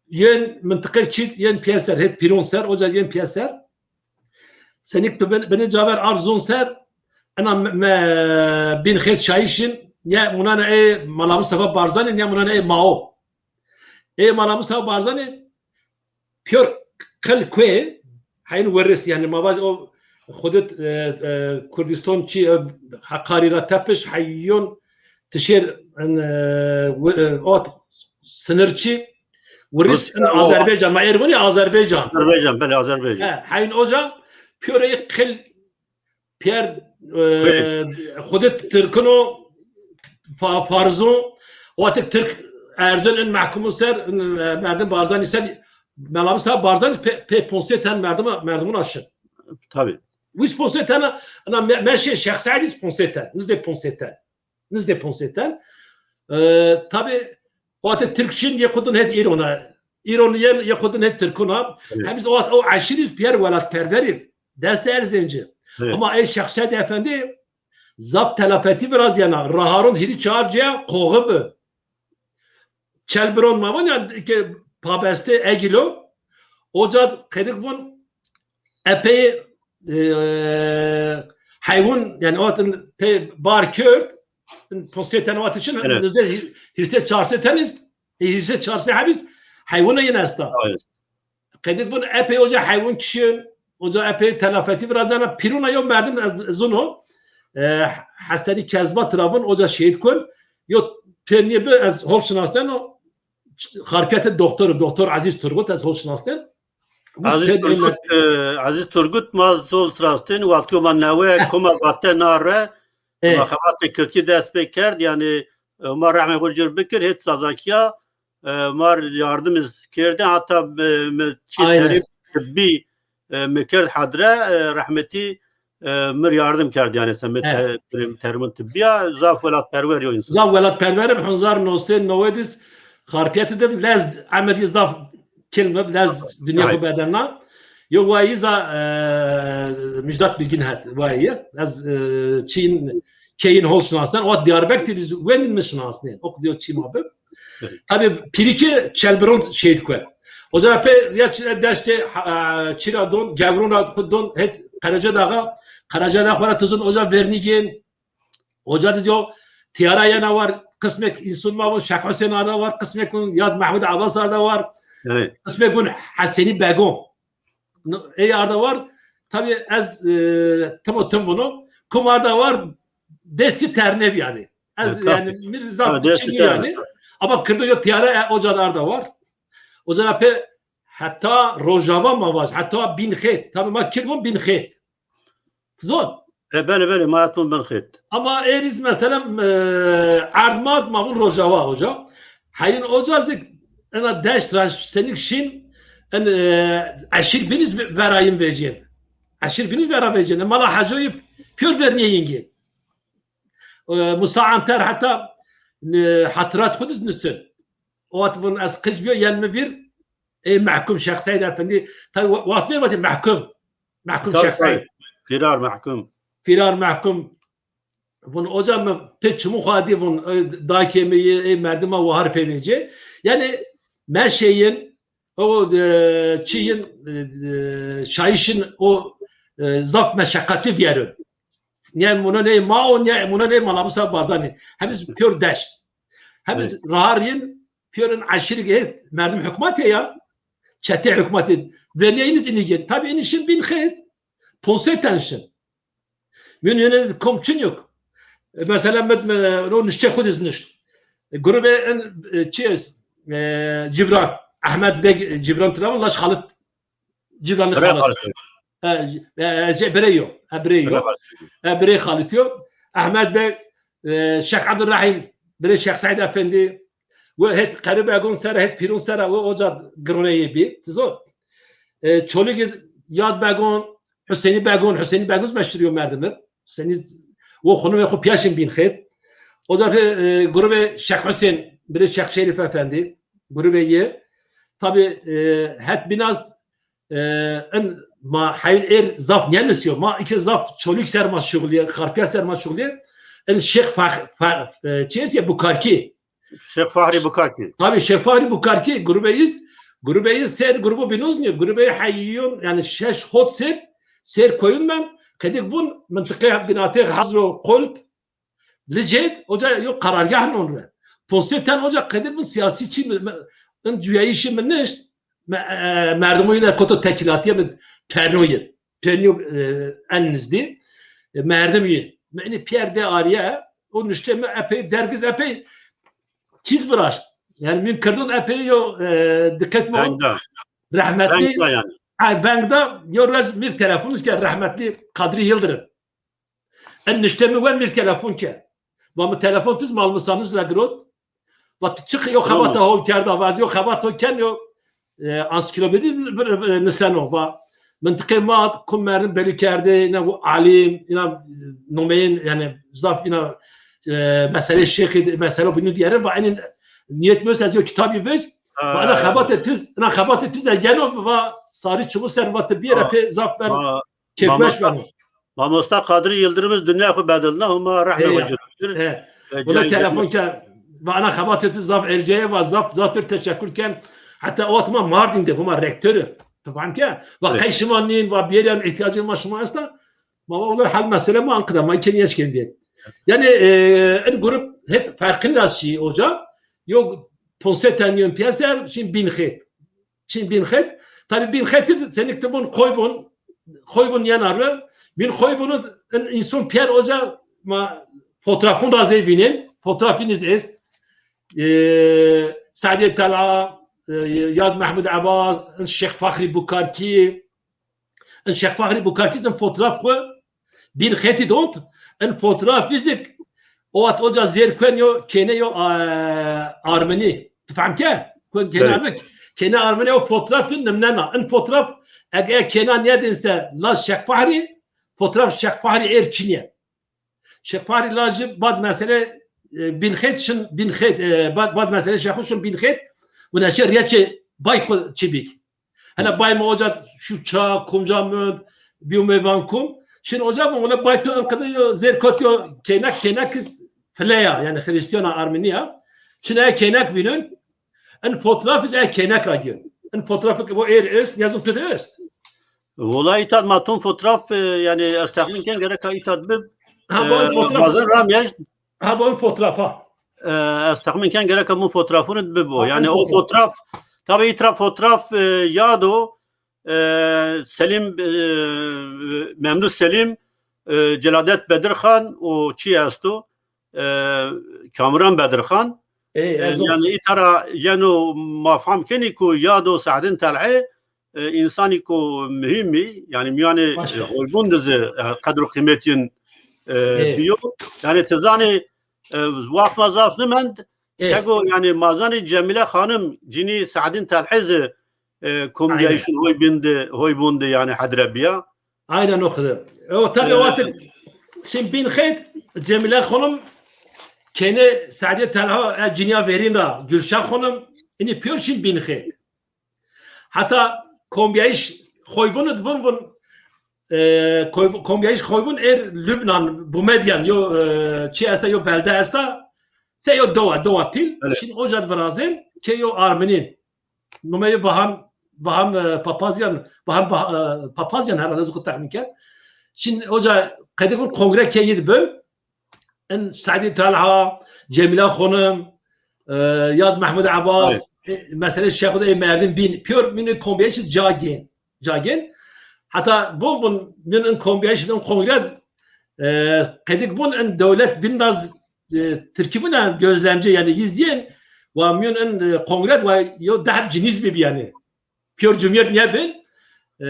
yên mintiqe çît, yên Piyer ser, het Pîrûn ser, oca yên Piyer ser. Senik tu bin, bini caver arzun ser, ena me, me bin xêt şayîşin, ya munana ê Mala Mustafa Barzanî, ya munana ê Mao. Ê Mala Mustafa Barzanî, Pîyor qil kuê, heyn weris, yani ma vaj o xudit, e, e, Kurdistan çi, e, Heqarî ra tepiş, heyon tişêr, e, we-, e, ot, sinir çi, weris Rusya, in o Azerbaycan, ma êr vunî Azerbaycan. Azerbaycan, belê, Azerbaycan. He, heyn oca, pîyorê qil Piyer, e, Xwedê. Xwedê Tirkino, fa-, Farzon, wextek Tirk ercin in mehkumun ser, in, e, merdim Barzanî ser, Mela Musa Barzanî pê, pê ponsê ten merdim, merdimun aşin. Tabii. Wî sponsorê tena, ana me, me şê şexsayî sponsorê ten, nizdê ponsê ten. Nizdê ponsê ten. E, tabii, o ate Tirk şin yê xudin het İrona. İron yê, yê xudin het Tirkuna. Evet. Hem biz o at, o eşîriz piyer welatperverî. Dest erzenci. Evet. Ama ey şexsayî efendi zaf telafetî virazyana. Raharun hîrî çar ciya koğu bi. Çelbiron ma van ya ke pabeste egilo. Oca qedik vun epey e, heywan yani o atin pe bar kört. Posê ten o atişin evet. Nizde hîrse çarse teniz. E, hîrse çarse hebiz heywana yine esta. Evet. Qedik vun epey oca heywan kişin. Oca epey telafetî virazana. Piruna yo merdim zun o. E, Heseni Kezba tiravun oca şehit kun. Yo pêniyê bi ez hol şinasen o. Xarpiyete doktor, doktor Aziz Turgut ez hol şinasen. Aziz Turgut, e, Aziz Turgut ma zol sirastin, wextî ma newe, koma vate nare, e. Ma xebatê Kirkî dest pê kerd, yani, e, ma rehmê xwe cir bikir, hêt sazakiya, e, mar yardim iz kerdin, hatta, e, mi çi terim tibbî, e, mi kerd hadre, e, rehmetî, e, mir yardim kerd, yani, se mi te-, terim, terimin tibbiya, zaf welatperwer yo insan. Zaf welatperwer, hezar neh sed newed Xarpiyetê de lez Emedî zaf kelme lez dinya xwe bedena. Yo wayî za, e, Müjdat Bilgin het wayî. Ez, e, çîn keyin hol şinasen. O Diyarbekir biz wendin mi şinasnên. O qdiyo çî ma bi. Tabi pirîki Çelbiron şehit kwe. Oca pe ya çi-, deştê, e, çira don, Gevron ra xud don, het Karaca Dağa, Karaca Dağa xwe ra tizin oca vernîgên, Oca dî diyo tiyara yena war, qismek însun ma bûn, Şex Husên arda war, qismek bûn Yad Mehmûd Abbas arda war, qismek bûn Hesenî Begon. Ey arda war, tabi ez, e, tim û tim bûno. Kum arda war, destî terneb yani. Ez yani mir zaf çinî yani. Ama kirdo yo tiyara e, oca da arda war. Oca da pe heta Rojava ma vaj, heta Bîn Xêt. Tabi ma kird bûn Bîn Xêt. Zor. E, belê, belê, ma hatûn bin xêt. Ama êrîz mesela, e, erd mad ma bûn Rojava hoca. Heyin oca zik ena deşt ra senik şîn en, e, eşîr biniz ve-, verayın vecin. Eşîr biniz vera vecin. E, mala Hecoyî pür verniye yingin. E, Musa Anter heta, e, hatirat xudiz nisin. O at bûn ez qic biyo yen mi vir. Ê mehkum Şex Seyd Efendî. Tabi wa-, wextê vati mehkum. Mehkum Şex Seyd. Firar mehkum. Firar mehkum. Vun oca mi pê çimû xwedî vun, e, dayikê mi yê, ê merdima wahar pê vêcê. Yani me şeyin, o, e, çiyin, e, e, şayişin o, e, zaf meşeqetli viyerun. Niye muna ne ma o, niye muna ne malabusa bazani. Hemiz pür deşt. Hemiz raharin, pürün aşırı ge-, merdim hükümet ya. Çete hükümeti. Ve ne iniz ini gel. Tabi ini şin bin xet. Ponse tenşin. Min yöne komçun yok. E, mesela med, me, o nişte xud iz nişt. E, grube en, e, çi ez, e, Cibran. Ahmet Beg, e, Cibran Travan, Laş Halit. Cibran Halit. E, e, şey, Bireyo. E, Bireyo. E, Birey Halit yo. Ahmet Beg, e, Şex Abdurrahim, Birey Şex Seyd Efendi. Ve het Qerib Egon sera, het Pirun sera, ve oca girone ye bi. Sizo. E, Çoligi Yad Begon, Hüseyni Begun, Hüseyni Beguz meşhur yo merdimir. Hüseyni o xunumê xu piyaşin bin xêt. O da, e, grubê Şex Hüseyin, biri Şex Şerif Efendi, grubê ye. Tabi, e, het binaz, e, in ma hayil er zaf nyenisiyo. Ma iki zaf Çoluk serma şugliye, Xarpiya serma şugliye. In Şex Fah-, Fah-, e, çiz ye Bukarki. Şêx Fahrî Bukarkî. Tabii Şêx Fahrî Bukarkî grubê iz, grubê iz ser grubu binozniyo, grubê heyyon yani şeş hot ser, ser koyun men, qedik vun mıntıqe binatê Hazro Kolp, Licet, oca yo karargah non re. Ponse ten oca qedik vun siyasi çi mi, mi, in cüyayişi min nişt, me, e, merdumu yine koto tekilatiye mi pernoyet. Pênîyo, e, en nizdî, e, merdim yî. Me inî piyer de ariye, o nişte me epey dergiz, epey çîz viraşt. Yani min kirdon epey yo, e, dikkat mi. Vengda. Rahmetli. Vengda yani. Ay, vengda yo rez mir telefon iske rahmetli Kadri Yıldırım. En nişte mi wen mir telefon ke. Va mi telefon tiz mal misanız la girot. Va tu çi yo xebata hol kerda, va yo xebat hol ken yo, e, ansiklopedi bir, bir, niseno, va Mintiqê ma kum merdim belî kerdê, îna bu alim, îna nomeyên, yani zaf îna, e, mesele şêxî, mesele bînû diyere, va enî niyet mi ez yo kitabî vêj, va ena xebatê tiz, ena xebatê tiz ez geno, va sarî çiqu ser, va ti biyere pê zaf ben kêfweş beno. Mamosta Kadri Yıldırım dinya xwe bedilna, huma rehme xwe cir. He. Wala telefon ke, va ena xebatê tu zaf erceye, va zaf, zaf pir teşekkür ken. Hatta o atma Mardin de, huma rektörü. Tu fam ke? Va qey şima nîn, va biyeryan ihtiyacın ma şima esta. Ma wala hal mesele ma Ankara, ma keniye şken diye. Yani, e, en grup het farkın rastşi hoca. Yok, ponset teniyon piyeser, şimdi bin het. Çin bin xet. Tabi bin xet senik tibun koybun, koybun yan arı. Bin koybunu in insan piyer oca ma fotoğrafın da zevinin. Fotoğrafınız ez. E, Sadi Talha, e, Yad Mahmud Abbas, Şeyh Fahri Bukarki. Şeyh Fahri Bukarki zin fotoğraf xu Bin xetî dont, in fotoğraf fizik, o at oca zêr kuen yo, kêne yo, e, armenî. Tu fehm ke? Kuen kêne armenî. Kêne armenî o fotoğraf nimnena. In fotoğraf, eg, e, kêna niyedin se, la Şêx Fahri, fotoğraf Şêx Fahri êr çiniye. Şêx Fahri la ji bad mesele, e, bin xet şin, bin xet, e, bad, bad mesele Şêxu şin bin xet, û neşe riyeçê bay xu çibik. Hele bay me oca şu ça, kumca mund, biyo me van kum. Şin oca bû, wele bay tu enqede yo, zêr kot yo, kênek, kênek iz fileya, yani Hristiyana, Armeniya. Şin e kênek vînin, en fotoğraf iz e kênek a gön. En fotoğraf bo êr ist, yazık tu ist. Wala îtad ma tun fotoğraf, e, yani ez tahmin ken gereka îtad bib. Ha, bu en, e, fotoğraf. Bazen ram ya Ha, bu fotoğrafa. E, ez texmin ken gereka min fotoğrafını bibo. Ha, yani o fotoğraf. Fotoğraf, tabi îtra fotoğraf, e, yado, e, Selim, e, Memdu Selim, e, Celadet Bedirxan û çi esto, e, Kamuran Bedirxan. E, yani îtara yeno ma fam kenî ku yado Saadin Tel'e, e, însanî ku muhîm î, yani mîyanê, e, hoybûn de zî, e, qedr û qîmetên, e, biyo. Yani ti zanî, e, wexta zaf nimend, sego, yani ma zanî Cemîle Xanim, cinî Saadin Tel'e zî, e, kombiyayîşin hoybûn de, hoybûn de yani hedre biya. Aynen o kadar. O tabii o, e, wextê, şimdi bin xet, Cemîle Xanim, kêne Saadê Telha, e, ciniya verîn ra, Gülşah Xanim, inî pîyor şin bin xet. Heta kombiyayîş xoybûn id vun vun, e, koy-, kombiyayîş xoybûn êr Lübnan, Bumedyan, yo, e, çi esta, yo belde esta, se yo dowa, dowa pîl, şin oca di virazên, ke yo armenîn. Nume yo Vahan, Vahan, e, Papazyan, Vahan, Bah-, e, Papazyan herhalde zikut tahmin ken. Şin oca qedik vun kongre ke yid bin, in Saadê Talha, Cemîle Xanim, e, Yad Mehmud Abbas, e, mesele Şêxu de ê merdim bîn, pîyor mîn kombiyayîş ca gên, ca gên. Heta von von mîn in kombiyayîş in kongre, e, qedik von in dewlet bin naz, e, Tirkî bûn gözlemci yani yî zîn, wa mîn in, e, kongre wa yo deh cinîz bî yani. Pîyor cumhuriyet niye bin? E,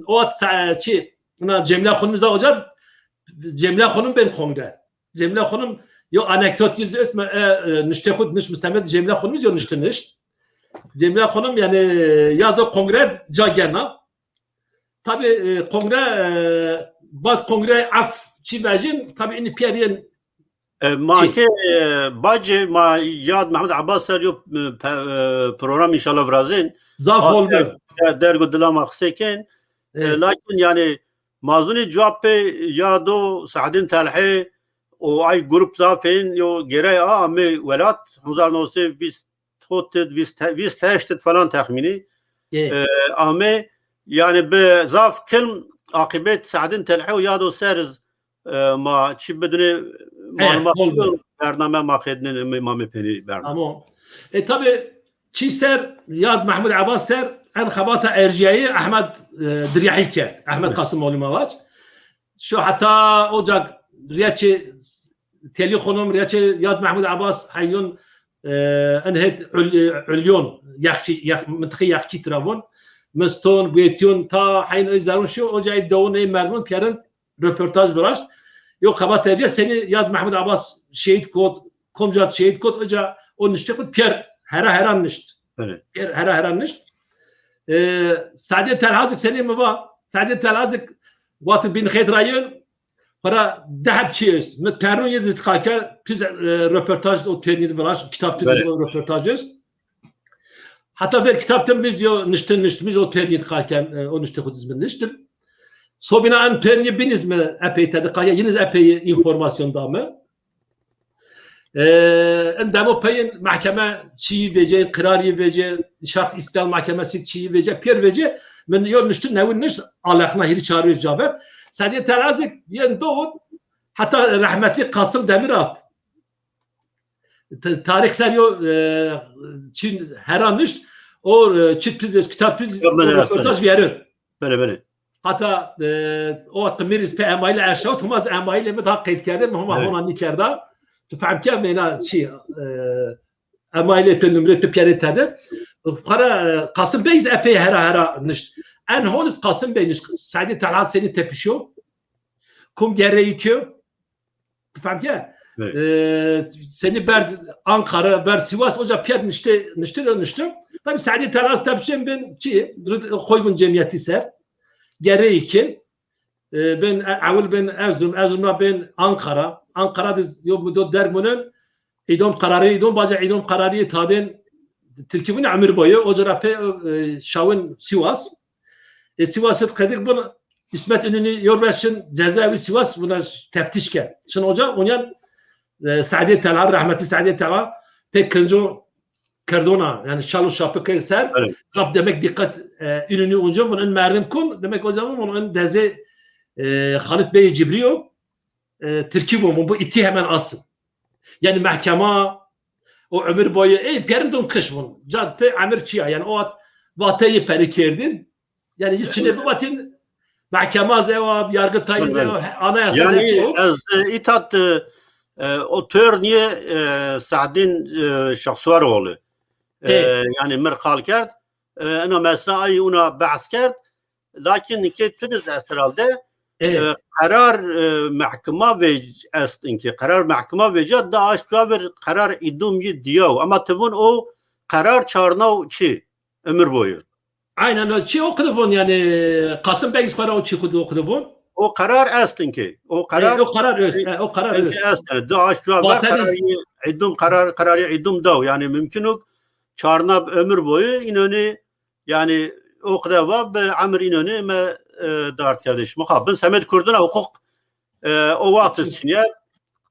o at sa-, çi, na Cemîle Xanimî za oca, Cemîle Xanim bin kongre. Cemîle Xanim yo anekdot yî zî me, e, e, niştê xud niş misemet Cemîle Xanimî yo nişte niş. Cemîle Xanim yani ya zo kongre ca gena. Tabi, e, kongre, e, bad kongre af çi vejin, tabi ini pîyer yên E, ma ke, e, bacê ma Yad Mehmud Abbas ser yo, e, pe-, e, program înşallah virazên. Zaf hol der-, der-, dergo dila ma qisê ken. E, lakin yani mazunî cewab pê Yado Saadin Telhê û ay grup zafên yo gêrey a amê welat hezar neh sed vîst, vîst, vîst heşt falan texmînî. E, amê yani bi zaf kilm aqibet Saadin Telhê û Yado seriz E, ma çi bidinê, e, malumat bol bol. Bername ma xedinê, ma me pênî bername. Ama, e, tabi çi ser, Yad Mehmud Abbas ser, en xebata erciyayî Ehmed, e, Diryahî kerd. Ehmed Kasım Malum Avaç. Şu heta ocak riyeçê Telî Xonum, riyeçê Yad Mehmud Abbas, heyyun, e, en het ul-, ulyon, yaxçî, yax-, mintiqê yaxçî tiravon, miston, guêtiyon, ta heyn ey zerun şu, ocayê dewon ey merdimon pîyerin, röportaj viraşt. Yo xebat tercih senî Yad Mehmud Abbas şehîd kot, komcat şehîd kot, oca o nişte kot pîyer hera hera nişt. Evet. Pîyer hera hera nişt. E, Sadê Telhazik senî mi va? Sadê Telhazik wati bin xêt rayın para dehb çi est. Mi terun yediz kake tüz, e, röportaj o terniydi viraş, kitap tüz Böyle. o röportaj est. Hatta ver kitap tem biz yo niştin niştin biz o terniydi kake, e, o nişte xuduz bin niştin. Sobina en terniye biniz mi epey tedi kake, yiniz epey informasyon da mi. Ee, in demo peyên mehkeme çiyî vêce, qirarî vêce, şart îstilal mehkemesî çiyî vêce, pêr vêce, min yo niştin newin nişt, alexna hîrî çarwêj caver. Sedî Telazik yên dot, heta rehmetî Qasim Demirap, t-, tarîx ser yo, e, çin hera nişt, o, e, çi tu-, kitap tu-, Kitap o röportaj vierin. Belê, belê. Hata, e, o wextî Mîrîz pê emaîlê erşawt, hema ez emaîlê min daha qeyd kerdin, hema Evet. hona nîkerda. Tu fehm ke meyna çi, e, emaîlê tu, numrê tu piyerê te de. Xara, e, Qasim Bey epey hera hera nişt. En honis Qasim Bey nişt. Sedî Telha senî tepişiyo. Kum gereyî ki. Tu fehm ke? Evet. Ee, senî ber Ankara, ber Sivas, oca piyet nişte, nişte de nişte. Tabi Sedî Telha tepşên bin çi, rid-, koy bin cemiyeti ser. Gereyî ki, e, bin, e, ewil bin Erzurum, Erzurum'a bin Ankara. Ankara diz yo mudo dermunin, îdam kararı, îdam baca îdam kararı tadin Tirkî bin ömür boyu. Oca ra pe, e, şawin Sivas. E, Sivas et qedik bin İsmet İnönü yorbeşin cezaevi Sivas buna teftiş ke. Şin oca onyan, e, Sa'diye Telha, rahmetli Sa'diye Telha pek kinco kerdona, yani şal û şapik ser, Evet. zaf demek dikkat, e, İnönü onca bun en merdim kun, demek hocam bun en deze, e, Halit Bey Cibriyo, e, Tirkî bun, bu iti hemen asıl. Yani mahkema, o ömür boyu, ey, perin don kış bun. Cad pe emir çiya, yani o at vateyi peri kerdin. Yani hiç çine bu vatin mahkema zewa, yargıtay zewa, anayasa Yani zewa. ez, e, îtat, e, e, o tör niye, e, Saadin, e, Şahsuwaroğlu. E, Ê. Yani mir qal kerd. E, ena mesela ay una behs kerd. Lakin ke tu diz esralde, Ê. e, karar, e, mahkema ve est inke. Karar mahkema ve ca da aşk ver karar idum yi diyaw. Ama tevun o karar çarnaw çi? Ömür boyu. Aynen öyle. Çi okuduvun yani, Kasım Bey para o çi kudu okuduvun? O karar estin ki. O karar E, o karar öz. E, o karar öz. Estin. Da aşk ver Vatanız- karar idum karar, karar idum daw. Yani mümkün yok. Çarna ömür boyu İnönü yani o kadar var be emir İnönü me, e, dart kardeş. Muhabin semed kurduna hukuk, e, o waqt çinye.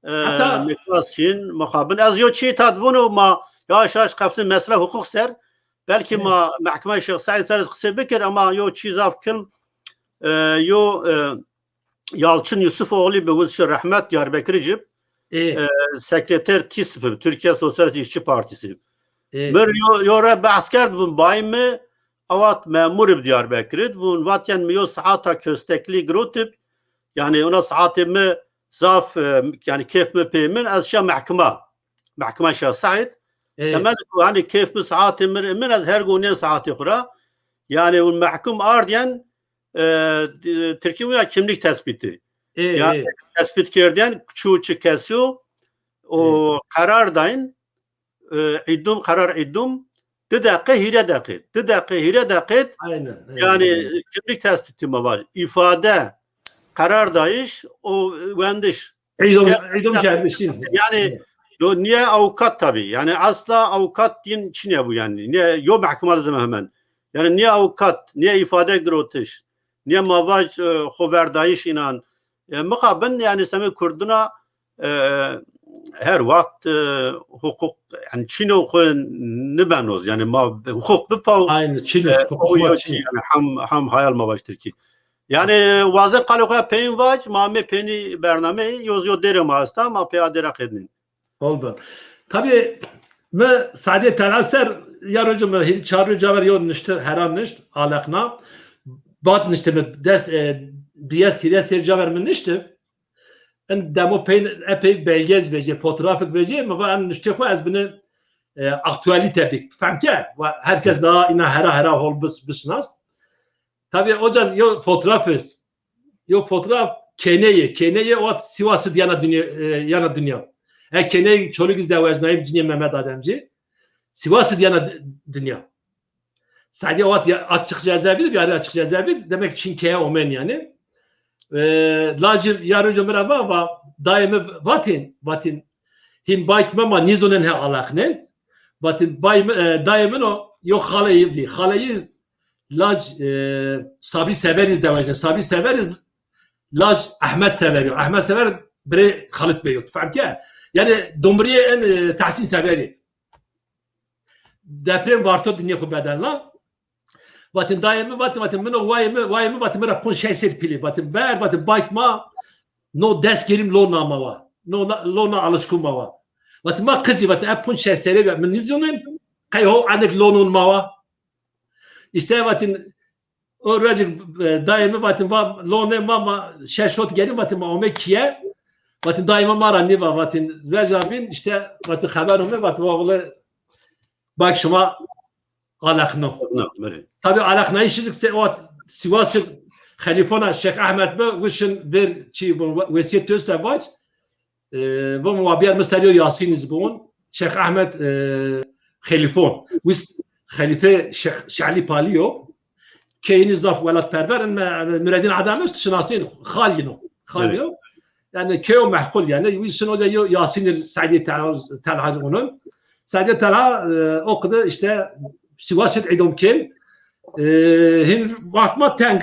E, Hatta- Meklas çin, muhabin. Ez yo çi tad bunu ma yavaş yavaş kaftin mesela hukuk ser. Belki Evet. ma mahkeme Şeyh Said ser kısa bikir ama yo çi zaf kim, e, yo, e, Yalçın Yusufoğlu bi wizşi rahmet Diyarbekirî cib, Ê. e, sekreter TİSP, Türkiye Sosyalist İşçi Partisi. Ê. Mir yo, yo re behs kerd vun bayî mi awat memur bi Diyarbekirî vun vatyen mi yo saata köstekli girotib, yani ona saatê mi zaf, e, yani keyf mi pê min, ez şa mahkema. Mahkema Şah Said. Ê. Semed ku hani keyf mi saatê mi, min ez her gonên saatê xura. Yani un mahkum ardiyen, e, Tirkî ya kimlik tespiti. Ê, Ya ê. tespit kerdin çû çi kesî o, o Ê. karar dayın, e, idum, karar idum, di deqe hîre deqe, di deqe hîre deqe, Aynen, aynen, yani aynen. kimlik tespiti mi var, ifade, karar dayış, o wendiş. Îdom, Ya- îdom ya- kerdişîn. Yani, Evet. yo niye avukat tabii, yani asla avukat din çine bu yani, niye yo mahkuma da hemen, yani niye avukat, niye ifade girotiş, niye mavaj, e, xoverdayış inan, e, mixabin yani seme kurduna, e, her waqt, e, hukuk, yani çino xwe nibenoz, yani ma hukuk bipaw, Aynı çin, e, hukuk o ma yo çin. çi, yani ham, ham hayal ma baştir ki. Yani waze qalo xwe peyin vac, ma me peyni bername, yoz yo dere ma esta, ma peya dera qednin. Oldu. Tabii, me Sadiye Telha ser, ya rojim, hil çar roja ver yo nişte, heran nişt, alakna. Bat nişte mi des, e, biye sire ser caver mi nişte. En demo peyn epey belgez vece, fotoğrafik vece, mi va en nişte xo ez bine, e, aktualite bik. Fehm ke? Va herkes daha ina hera hera hol bis, bisnas. Tabii hocam yo fotoğraf es. Yo fotoğraf keneye, keneye o at Sivas'ı diyana dünya, e, yana dünya. E, keneye Çoluk zewecnayım ciniye Mehmet Ademci. Sivas'ı diyana d-, dünya. Sa'dî awat ya açık cezaevi, bir ara açık cezaevi, demek çin keye omen yani. E, lacim ya rojo mira va, va, dayê mi vatin, vatin, hin bayk me ma nizonen he alaxnen. Vatin bay mi, e, dayê min o, yo xaleyî vi. Xaleyî lac, e, Sabri Severiz de vajne. Sabri Severiz lac Ahmet Severi. Ahmet Sever birê Xalit Bey. Fehm ke? Yani domriye en, e, Tahsin Severi. Deprem varto dinyê xwe bedelna. Vatin dayê min, vatin, vatin min o wayê min, wayê min, vatin min ra pon şeş ser pilî. Vatin ver, vatin bayk ma, no dest gerim lo nama wa. No na, lo na alışkun ma wa. Vatin ma qicî, vatin ev pon şeş serê be, min nizonin, qey ho enek lo non ma wa. İşte vatin, o rojik, e, dayê min vatin va, lo ne ma, ma şeş hot gerim, vatin ma ome kiye. Vatin dayê min ma ra niva, vatin roja bin, işte, vatin xeber ome, vatin va, wele, bak şima Alexno. Na, belê. Tabi alexnayîş se o Sivasê xelîfona Şêx Ehmed bi, wişin ver çi bu wesiyet töste vaç. E, bu muhabiyet mi ser yo Yasin iz bun. Şêx Ehmed, e, xelîfon. Wis xelife Şêx Şali Paliyo. Keyini zaf welatperver, me, Nureddin Adamış şinasin, xalino. Xalino. Evet. Yani keyo mehkul yani. Wî şino yo Yasinir Sa'dî Talha, Talha onun. Sa'dî Talha, e, o kadar işte Sivasê idom kin. E, hin vaxt ma teng,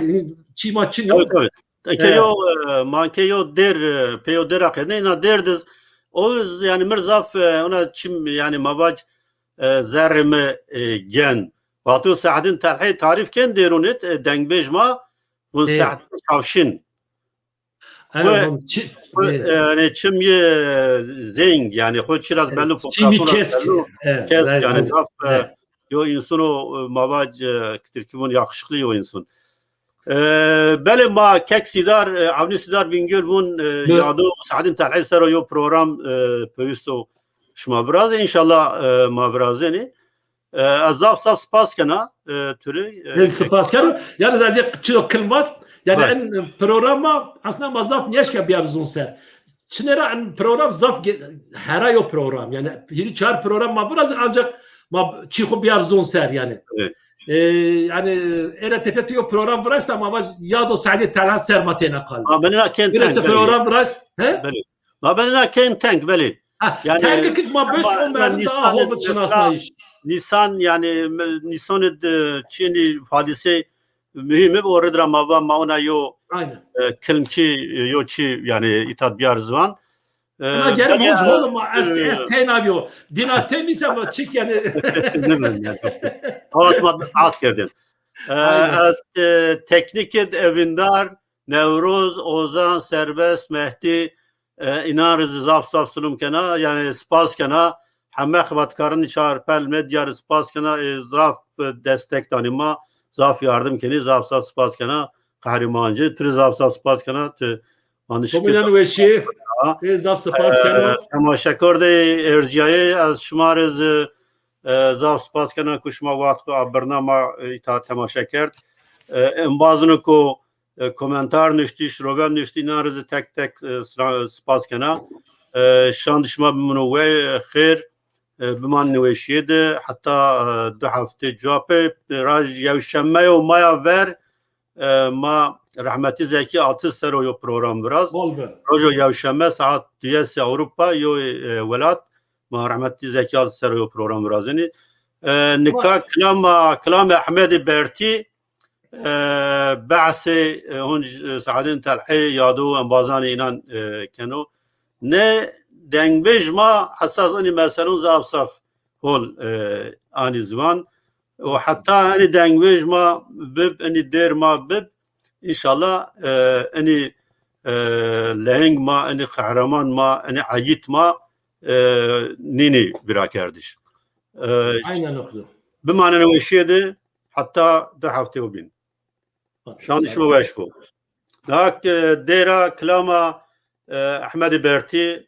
çî ma çin yok. Evet, evet. Eke yo, e, manke yo der, e, peyo der akene, na der diz. O yüz, yani mir zaf, e, ona çim, yani mavac, e, zerre mi, e, gen. Vato Sa'dîn Talhê tarif ken derunit, e, dengbêj ma, vun Saadîn Çavşin. Ene, Xwe, hom çi, xwe, e, yani çim ye zeng, yani xwe çiraz belli, çim ye fotoğrafına kesk, belli, e, kesk, e, yani e, zaf, e, e, yo insan o, e, mavac, e, kitirkî vun yakışıklı yo insan. E, belê ma kek Sîdar, e, Avni Sîdar Bingöl vun, e, yado Saadîn Talhê sero yo program, e, peyusto şima virazê, inşallah, e, ma virazênê. E, ez zaf zaf spas kena, e, Turê, e, ez spas kero. Yani ez çilo kilmat. Yani en programa aslında ma zaf nêşke biyar zon ser. Çinera en program zaf ge-, hera yo program. Yani hîrî çar program ma biraz ancak ma çi xo biyar zon ser yani. Evet. E, yani era tepe yo program viraşsa ma yado Saadî Talha ser ma têna kal. Ma benina ken teng, program viraş, he? Belê. Ma benina ken teng, belê. Ha, yani, tengekik ma beş ama on merdim daha Nîsan, hovit şinasnayış. Nîsan, yani, me-, Nîsanê de çinî hadise mühim e, o redra ma va ma ona yo, e, kilmkî, e, yo çi, yani, îta biyar ziwan. E, ama gel belê, hol, hol ma ez, e, ez teyna biyo. Dina teyna se ma çik yani. Ne bileyim yani. Hat ma biz hat kerdin. E, ez, e, teknîkê de evindar, Newroz, Ozan, Serbest, Mehdî, e, înan re zî zaf zaf silûm kena, yani spas kena. Heme xebatkarin Çarpel Medya re spas kena, ê zaf destek danî ma, zaf yardim kenî, zaf zaf spas kena. Qehrîman Cî, tu re zaf zaf spas kena, tu anişkir. Komînan weşî, ê zaf spas kena. E, temaşekar de erciyayê, ez şima re zî, e, zaf spas kena ku şima wext xwe a birnama, e, îta temaşe kerd. E, embazin ku e, komentar niştî, şiroven niştî, înan re zî tek tek, e, sra-, spas kena. E, şand şima bimino we, e, xêr, e, biman nêweşiyê de, heta, e, du heftê cuwa pê, e, raj yewşeme yo maya ver, e, ma rehmetî Zekî Atiş sero yo program viraz. Bol be. Rojo yewşeme saet duyê sê Ewropa yo, e, welat, ma rehmetî Zekî Atiş sero yo program virazênî. E, nika kilama, kilama Ehmedê Bertî, e, behsê, e, hûn ji Saadîn Telhê yado û embazanê înan, e, keno. Ne dengbêj ma esas enî meselûn zaf zaf hol, e, anî ziwan. Û heta enî dengbêj ma bib, enî dêr ma bib, înşallah, e, enî, e, leheng ma, enî qehreman ma, enî egît ma, e, nînî vîrakerdiş. E, Aynen öyle. Bimanene weşiyê de, heta du heftê û bîn. Şan şima weş bo. Dak, e, dêra kilama, e, Ehmedê Bertî.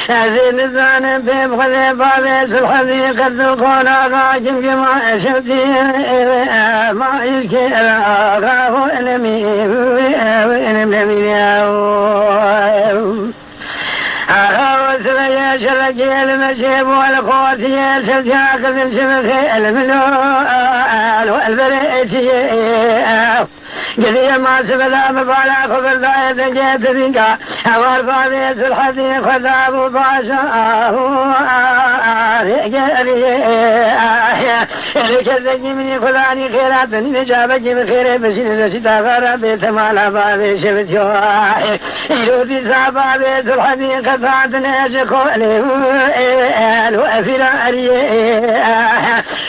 Ez ê nizanim pê bi xwedê bavê Sulhedî qet û qonaxa kim kim a eşewtî ma îşkê axa xo enemî ew enem nemîne. Axa o sireye şerekê li me çê bû li xortiyê şewtiya qizil çimixê el milo el berê etiyê. Geriye ma sibeda bi bala xwe birdaye dengê tirînga. Hewar bavê Sulhedî xwe dabû paşa. Rêgeriye. Êlê kesekî minî xudanî xêra tenî ne çavekî bi xêrê bişîne reşî daxara bê temala bavê şevitiyo. Îro dîsa bavê Sulhedî qetandine ji xolê. Elo efîra eriyê.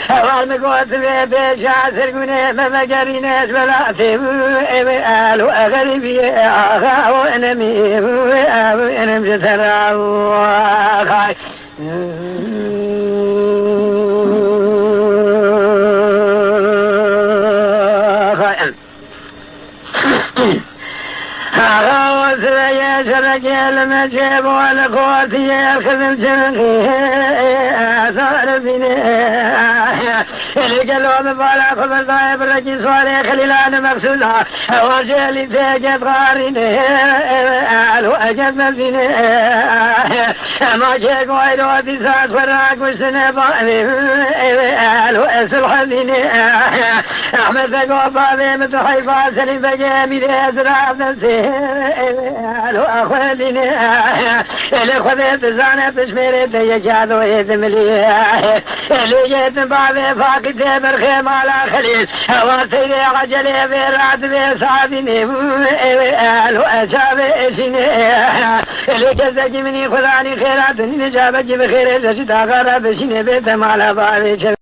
Hewar min got vê pêşa sirgûnê me vegerîne ji welatê wî, ê wê elo e xerîbiyê, axa o enemî wî, ew enem ji te ra wî, axay. Axay. Axa o sireye şerekê li me çê bo li xortiyê xizil çimixê zaribîne. Êlê gelo bi bala xwe birdayê bi rekî swarê Xelîla li Mexsûda. Ewa jêlî têket qarîne. Elo eget mezîne. Ema kê goyro dîsa xwe ra kuştine bavê. Elo esul hezîne. Ehmed Bego bavê min tu heyfa Selîm Begê mîrê zirav destê. Elo exwelîne. Êlê Xwedê dizane pişmêrê te yek ya doyê dimilî. Êlê yê din bavê faqî tê berxê mala Xelîl. Ewa seyrê ecelê vê radibê sadînê. Ê wê elo e çavê eşînê. Êlê kesekî minî xudanî xêra dinî ne çavekî bi xêrê leşî daxa ra bişînê bê te mala bavê çe.